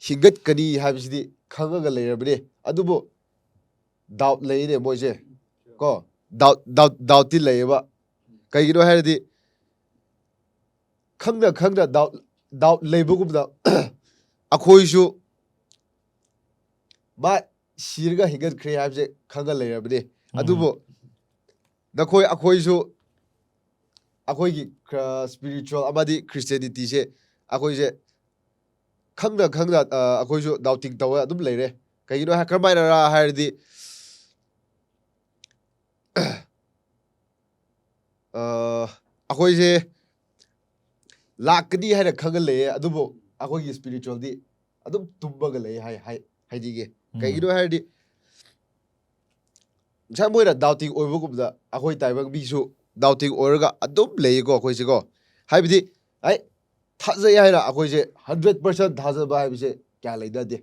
ꯍꯤꯡꯒꯠꯀꯅꯤ ꯍꯥꯏꯕꯁꯤꯗꯤ ꯈꯪꯉꯒ ꯂꯩꯔꯕꯅꯤ꯫ ꯑꯗꯨꯕꯨ doubt ꯂꯩꯅꯦ ꯃꯣꯏꯁꯦ ꯀꯣ꯫ Doubt, doubt, doubtꯇꯤ ꯂꯩꯌꯦꯕ꯫ ꯀꯩꯒꯤꯅꯣ ꯍꯥꯏꯔꯗꯤ ꯈꯪꯅ ꯈꯪꯅ doubt, doubt ꯂꯩꯕꯒꯨꯝꯅ ꯑꯩꯈꯣꯏꯁꯨ ꯃꯥ ꯁꯤꯔꯒ ꯍꯤꯡꯒꯠꯈ꯭ꯔꯦ ꯍꯥꯏꯕꯁꯦ ꯈꯪꯉ ꯂꯩꯔꯕꯅꯤ꯫ ꯎꯝ. ꯑꯗꯨꯕꯨ ꯅꯈꯣꯏ, ꯑꯩꯈꯣꯏꯁꯨ ꯑꯩꯈꯣꯏꯒꯤ ꯈꯔ spiritual ꯑꯃꯗꯤ Christianityꯁꯦ ꯑꯩꯈꯣꯏꯁꯦ ꯈꯪꯅ ꯈꯪꯅ, ꯑ, ꯑꯩꯈꯣꯏꯁꯨ doubting ꯇꯧꯔ ꯑꯗꯨꯝ ꯂꯩꯔꯦ꯫ ꯀꯩꯒꯤꯅꯣ ꯍꯥꯏ-, ꯀꯔꯝꯍꯥꯏꯅꯔ ꯍꯥꯏꯔꯗꯤ, ꯑ, ꯑꯩꯈꯣꯏꯁꯦ ꯂꯥꯛꯀꯅꯤ ꯍꯥꯏꯅ ꯈꯪꯉ ꯂꯩꯌꯦ, ꯑꯗꯨꯕꯨ ꯑꯩꯈꯣꯏꯒꯤ spiritualꯗꯤ ꯑꯗꯨꯝ ꯇꯨꯝꯃꯒ ꯂꯩ ꯍꯥꯏ, ꯍꯥꯏ, ꯍꯥꯏꯅꯤꯡꯉꯦ꯫ ꯎꯝ. ꯀꯩꯒꯤꯅꯣ ꯍꯥꯏꯔꯗꯤ ꯉꯁꯥꯏ ꯃꯣꯏꯅ doubting ꯑꯣꯏꯕꯒꯨꯝꯅ ꯑꯩꯈꯣꯏ ꯇꯥꯏꯕꯪ ꯃꯤꯁꯨ doubting ꯑꯣꯏꯔꯒ ꯑꯗꯨꯝ ꯂꯩꯌꯦꯀꯣ ꯑꯩꯈꯣꯏꯁꯦꯀꯣ꯫ ꯍꯥꯏꯕꯗꯤ, ꯑꯩ ꯊꯥꯖꯩ ꯍꯥꯏꯅ ꯑꯩꯈꯣꯏꯁꯦ hundred percent ꯊꯥꯖꯕ ꯍꯥꯏꯕꯁꯦ ꯀꯌꯥ ꯂꯩꯅꯗꯦ꯫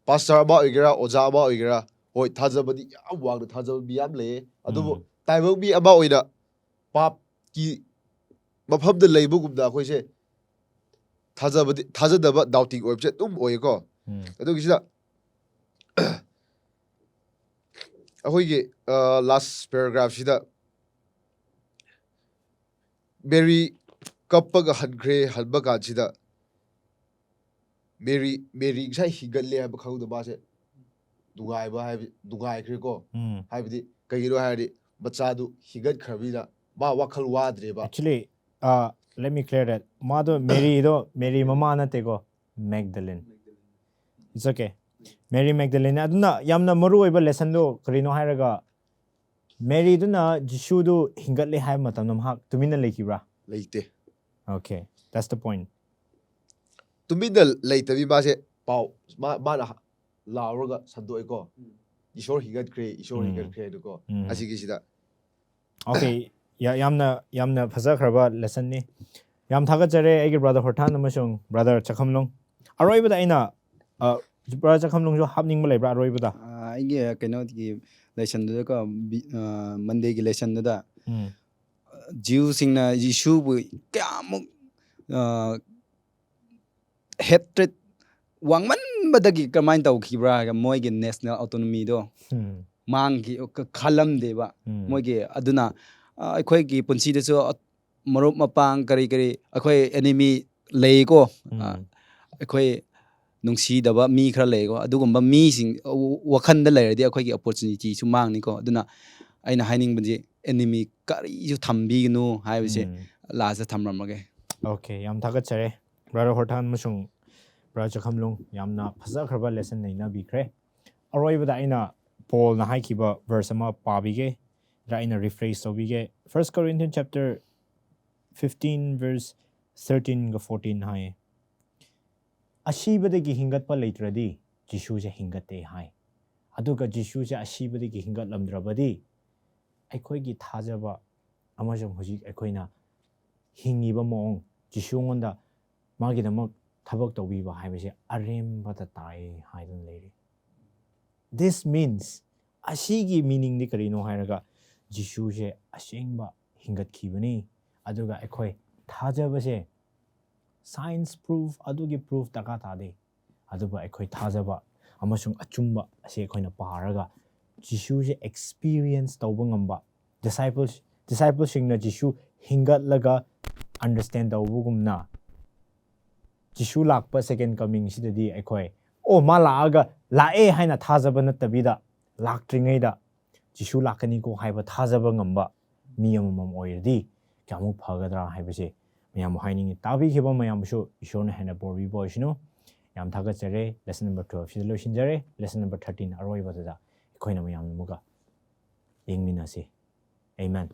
Pastor ꯑꯃ ꯑꯣꯏꯒꯦꯔꯥ, ꯑꯣꯖꯥ ꯑꯃ ꯑꯣꯏꯒꯦꯔꯥ, ꯍꯣꯏ, ꯊꯥꯖꯕꯗꯤ ꯌꯥꯝ ꯋꯥꯡꯅ ꯊꯥꯖꯕ ꯃꯤ ꯌꯥꯝ ꯂꯩꯌꯦ꯫ ꯑꯗꯨꯕꯨ ꯎꯝ. ꯇꯥꯏꯕꯪ ꯃꯤ ꯑꯃ ꯑꯣꯏꯅ ꯄꯥꯞꯀꯤ ꯃꯐꯝꯗ ꯂꯩꯕꯒꯨꯝꯅ ꯑꯩꯈꯣꯏꯁꯦ ꯊꯥꯖꯕꯗꯤ, ꯊꯥꯖꯗꯕ, doubting ꯑꯣꯏꯕꯁꯦ ꯑꯗꯨꯝ ꯑꯣꯏꯌꯦꯀꯣ꯫ ꯎꯝ. ꯑꯗꯨꯒꯤꯁꯤꯗ ꯑꯩꯈꯣꯏꯒꯤ, ꯑ, last paragraphꯁꯤꯗ ꯃꯦꯔꯤ ꯀꯞꯄꯒ ꯍꯟꯈ꯭ꯔꯦ꯫ ꯍꯟꯕ ꯀꯥꯟꯁꯤꯗ ꯃꯦꯔꯤ, ꯃꯦꯔꯤ ꯉꯁꯥꯏ ꯍꯤꯡꯒꯠꯂꯦ ꯍꯥꯏꯕ ꯈꯪꯕꯗ ꯃꯥꯁꯦ ꯅꯨꯡꯉꯥꯏꯕ ꯍꯥꯏꯕ, ꯅꯨꯡꯉꯥꯏꯈ꯭ꯔꯦꯀꯣ꯫ ꯎꯝ. ꯍꯥꯏꯕꯗꯤ ꯀꯩꯒꯤꯅꯣ ꯍꯥꯏꯔꯗꯤ ꯃꯆꯥꯗꯨ ꯍꯤꯡꯒꯠꯈ꯭ꯔꯕꯅꯤꯅ ꯃꯥ ꯋꯥꯈꯜ ꯋꯥꯗ꯭ꯔꯦꯕ꯫ Actually, uh, let me clear that. ꯃꯥꯗꯣ ꯃꯦꯔꯤꯗꯣ ꯃꯦꯔꯤ ꯃꯃꯥ ꯅꯠꯇꯦꯀꯣ, ꯃꯦꯒꯗꯂꯤꯟ. It's okay. ꯃꯦꯔꯤ ꯃꯦꯒꯗꯂꯤꯟ. ꯑꯗꯨꯅ ꯌꯥꯝꯅ ꯃꯔꯨ ꯑꯣꯏꯕ ꯂꯦꯁꯟꯗꯣ ꯀꯔꯤꯅꯣ ꯍꯥꯏꯔꯒ, ꯃꯦꯔꯤꯗꯨꯅ ꯖꯤꯁꯨꯗꯨ ꯍꯤꯡꯒꯠꯂꯦ ꯍꯥꯏꯕ ꯃꯇꯝꯗ ꯃꯍꯥꯛ ꯇꯨꯃꯤꯟꯅ ꯂꯩꯈꯤꯕ꯭ꯔꯥ? ꯂꯩꯇꯦ꯫ Okay, that's the point. ꯇꯨꯃꯤꯟꯅ ꯂꯩꯇꯕꯤ ꯃꯥꯁꯦ ꯄꯥꯎ ꯃꯥ- ꯃꯥꯅ ꯂꯥꯎꯔꯒ ꯁꯟꯗꯣꯛꯑꯦꯀꯣ, ꯏꯁꯣꯔ ꯍꯤꯡꯒꯠꯈ꯭ꯔꯦ, ꯏꯁꯣꯔ ꯎꯝ. ꯍꯤꯡꯒꯠꯈ꯭ꯔꯦ ꯑꯗꯨꯀꯣ. ꯎꯝ. ꯑꯁꯤꯒꯤꯁꯤꯗ Okay, ꯌꯥ- ꯌꯥꯝꯅ ꯌꯥꯝꯅ ꯐꯖꯈ꯭ꯔꯕ ꯂꯦꯁꯟꯅꯤ. ꯌꯥꯝ ꯊꯥꯒꯠꯆꯔꯦ ꯑꯩꯒꯤ ꯕ꯭ꯔꯗꯔ ꯍꯣꯔꯊꯥꯟ ꯑꯃꯁꯨꯡ ꯕ꯭ꯔꯗꯔ ꯆꯈꯝꯂꯨꯡ. ꯑꯔꯣꯏꯕꯗ ꯑꯩꯅ ꯕ꯭ꯔꯗꯔ ꯆꯈꯝꯂꯨꯡꯁꯨ ꯍꯥꯞꯅꯤꯡꯕ ꯂꯩꯕ꯭ꯔꯥ ꯑꯔꯣꯏꯕꯗ? ꯑꯩꯒꯤ ꯀꯩꯅꯣꯒꯤ ꯂꯦꯁꯟꯗꯨꯗꯀꯣ, ꯃꯟꯗꯦꯒꯤ ꯂꯦꯁꯟꯗꯨꯗ ꯎꯝ. ꯖꯤꯎꯁꯤꯡꯅ ꯖꯤꯁꯨꯕꯨ ꯀꯌꯥꯃꯨꯛ ꯍꯦꯇ꯭ꯔꯦꯠ ꯋꯥꯡꯃꯟꯕꯗꯒꯤ ꯀꯃꯥꯏꯅ ꯇꯧꯈꯤꯕ꯭ꯔꯥ ꯍꯥꯏꯔꯒ, ꯃꯣꯏꯒꯤ ꯅꯦꯁꯅꯦꯜ ꯑꯣꯇꯣꯅꯣꯃꯤꯗꯣ ꯎꯝ. ꯃꯥꯡꯈꯤ ꯈ- ꯈꯜꯂꯝꯗꯦꯕ ꯎꯝ. ꯃꯣꯏꯒꯤ. ꯑꯗꯨꯅ ꯑ, ꯑꯩꯈꯣꯏꯒꯤ ꯄꯨꯟꯁꯤꯗꯁꯨ ꯃꯔꯨꯞ ꯃꯄꯥꯡ ꯀꯔꯤ ꯀꯔꯤ ꯑꯩꯈꯣꯏ ꯑꯦꯅꯤꯃꯤ ꯂꯩꯀꯣ. ꯎꯝ. ꯑ, ꯑꯩꯈꯣꯏ ꯅꯨꯡꯁꯤꯗꯕ ꯃꯤ ꯈꯔ ꯂꯩꯀꯣ. ꯑꯗꯨꯒꯨꯝꯕ ꯃꯤꯁꯤꯡ ꯋꯥꯈꯜꯗ ꯂꯩꯔꯗꯤ ꯑꯩꯈꯣꯏꯒꯤ ꯑꯣꯄꯣꯔꯆꯨꯅꯤꯇꯤꯁꯨ ꯃꯥꯡꯅꯤꯀꯣ. ꯑꯗꯨꯅ ꯑꯩꯅ ꯍꯥꯏꯅꯤꯡꯕꯗꯤ, ꯑꯦꯅꯤꯃꯤ ꯀꯔꯤꯁꯨ ꯊꯝꯕꯤꯒꯅꯨ ꯍꯥꯏꯕꯁꯦ ꯎꯝ. ꯂꯥꯁꯇ ꯊꯝꯂꯝꯃꯒꯦ. Okay, ꯌꯥꯝ ꯊꯥꯒꯠꯆꯔꯦ ꯕ꯭ꯔꯗꯔ ꯍꯣꯔꯊꯥꯟ ꯑꯃꯁꯨꯡ ꯕ꯭ꯔꯗꯔ ꯆꯈꯝꯂꯨꯡ. ꯌꯥꯝꯅ ꯐꯖꯈ꯭ꯔꯕ ꯂꯦꯁꯟ ꯅꯩꯅꯕꯤꯈ꯭ꯔꯦ. ꯑꯔꯣꯏꯕꯗ ꯑꯩꯅ ꯄꯣꯜꯅ ꯍꯥꯏꯈꯤꯕ ꯚꯔꯁ ꯑꯃ ꯄꯥꯕꯤꯒꯦ, ꯅꯠꯇ꯭ꯔꯒ ꯑꯩꯅ ꯔꯤꯐ꯭ꯔꯦꯁ ꯇꯧꯕꯤꯒꯦ. First Corinthians chapter fifteen verse thirteen ꯒ fourteen ꯍꯥꯏꯌꯦ, "ꯑꯁꯤꯕꯗꯒꯤ ꯍꯤꯡꯒꯠꯄ ꯂꯩꯇ꯭ꯔꯗꯤ ꯖꯤꯁꯨꯁꯦ ꯍꯤꯡꯒꯠꯇꯦ" ꯍꯥꯏ꯫ ꯑꯗꯨꯒ ꯖꯤꯁꯨꯁꯦ ꯑꯁꯤꯕꯗꯒꯤ ꯍꯤꯡꯒꯠꯂꯝꯗ꯭ꯔꯕꯗꯤ ꯑꯩꯈꯣꯏꯒꯤ ꯊꯥꯖꯕ ꯑꯃꯁꯨꯡ ꯍꯧꯖꯤꯛ ꯑꯩꯈꯣꯏꯅ ꯍꯤꯡꯉꯤꯕ ꯃꯑꯣꯡ, ꯖꯤꯁꯨꯉꯣꯟꯗ ꯃꯥꯒꯤꯗꯃꯛ ꯊꯕꯛ ꯇꯧꯕꯤꯕ ꯍꯥꯏꯕꯁꯦ ꯑꯔꯦꯝꯕꯗ ꯇꯥꯏ ꯍꯥꯏꯗꯨꯅ ꯂꯩꯔꯤ꯫ This means, ꯑꯁꯤꯒꯤ ꯃꯤꯅꯤꯡꯗꯤ ꯀꯔꯤꯅꯣ ꯍꯥꯏꯔꯒ, ꯖꯤꯁꯨꯁꯦ ꯑꯁꯦꯡꯕ ꯍꯤꯡꯒꯠꯈꯤꯕꯅꯤ꯫ ꯑꯗꯨꯒ ꯑꯩꯈꯣꯏ ꯊꯥꯖꯕꯁꯦ ꯁꯥꯏꯟꯁ ꯄ꯭ꯔꯨꯐ, ꯑꯗꯨꯒꯤ ꯄ꯭ꯔꯨꯐ ꯗꯔꯀꯥꯔ ꯇꯥꯗꯦ꯫ ꯑꯗꯨꯕꯨ ꯑꯩꯈꯣꯏ ꯊꯥꯖꯕ ꯑꯃꯁꯨꯡ ꯑꯆꯨꯝꯕ ꯑꯁꯤ ꯑꯩꯈꯣꯏꯅ ꯄꯥꯔꯒ ꯖꯤꯁꯨꯁꯦ ꯑꯦꯛꯁꯄꯤꯔꯤꯌꯦꯟꯁ ꯇꯧꯕ ꯉꯝꯕ, ꯗꯤꯁꯥꯏꯄꯜꯁ ꯗꯤꯁꯥꯏꯄꯜꯁꯤꯡꯅ ꯖꯤꯁꯨ ꯍꯤꯡꯒꯠꯂꯒ ꯑꯟꯗꯔꯁꯇꯦꯟ ꯇꯧꯕꯒꯨꯝꯅ, ꯖꯤꯁꯨ ꯂꯥꯛꯄ ꯁꯦꯀꯦꯟ ꯀꯃꯤꯡꯁꯤꯗꯗꯤ ꯑꯩꯈꯣꯏ, "ꯑꯣ, ꯃꯥ ꯂꯥꯛꯑꯒ ꯂꯥꯛꯑꯦ" ꯍꯥꯏꯅ ꯊꯥꯖꯕ ꯅꯠꯇꯕꯤꯗ, ꯂꯥꯛꯇ꯭ꯔꯤꯉꯩꯗ ꯖꯤꯁꯨ ꯂꯥꯛꯀꯅꯤꯀꯣ ꯍꯥꯏꯕ ꯊꯥꯖꯕ ꯉꯝꯕ ꯃꯤ ꯑꯃꯃꯝ ꯑꯣꯏꯔꯗꯤ ꯀꯌꯥꯃꯨꯛ ꯐꯒꯗ꯭ꯔꯥ ꯍꯥꯏꯕꯁꯦ ꯃꯌꯥꯝꯕꯨ ꯍꯥꯏꯅꯤꯡꯉꯤ꯫ ꯇꯥꯕꯤꯈꯤꯕ ꯃꯌꯥꯝꯕꯨꯁꯨ ꯏꯁꯣꯔꯅ ꯍꯦꯟꯅ ꯕꯣꯔ ꯄꯤꯕ ꯑꯣꯏꯁꯅꯨ꯫ ꯌꯥꯝ ꯊꯥꯒꯠꯆꯔꯦ꯫ Lesson number twelve ꯁꯤꯗ ꯂꯣꯏꯁꯤꯟꯖꯔꯦ꯫ Lesson number thirteen ꯑꯔꯣꯏꯕꯗꯨꯗ ꯑꯩꯈꯣꯏꯅ ꯃꯌꯥꯝ ꯑꯃꯨꯛꯀ ꯌꯦꯡꯃꯤꯟꯅꯁꯤ꯫ Amen꯫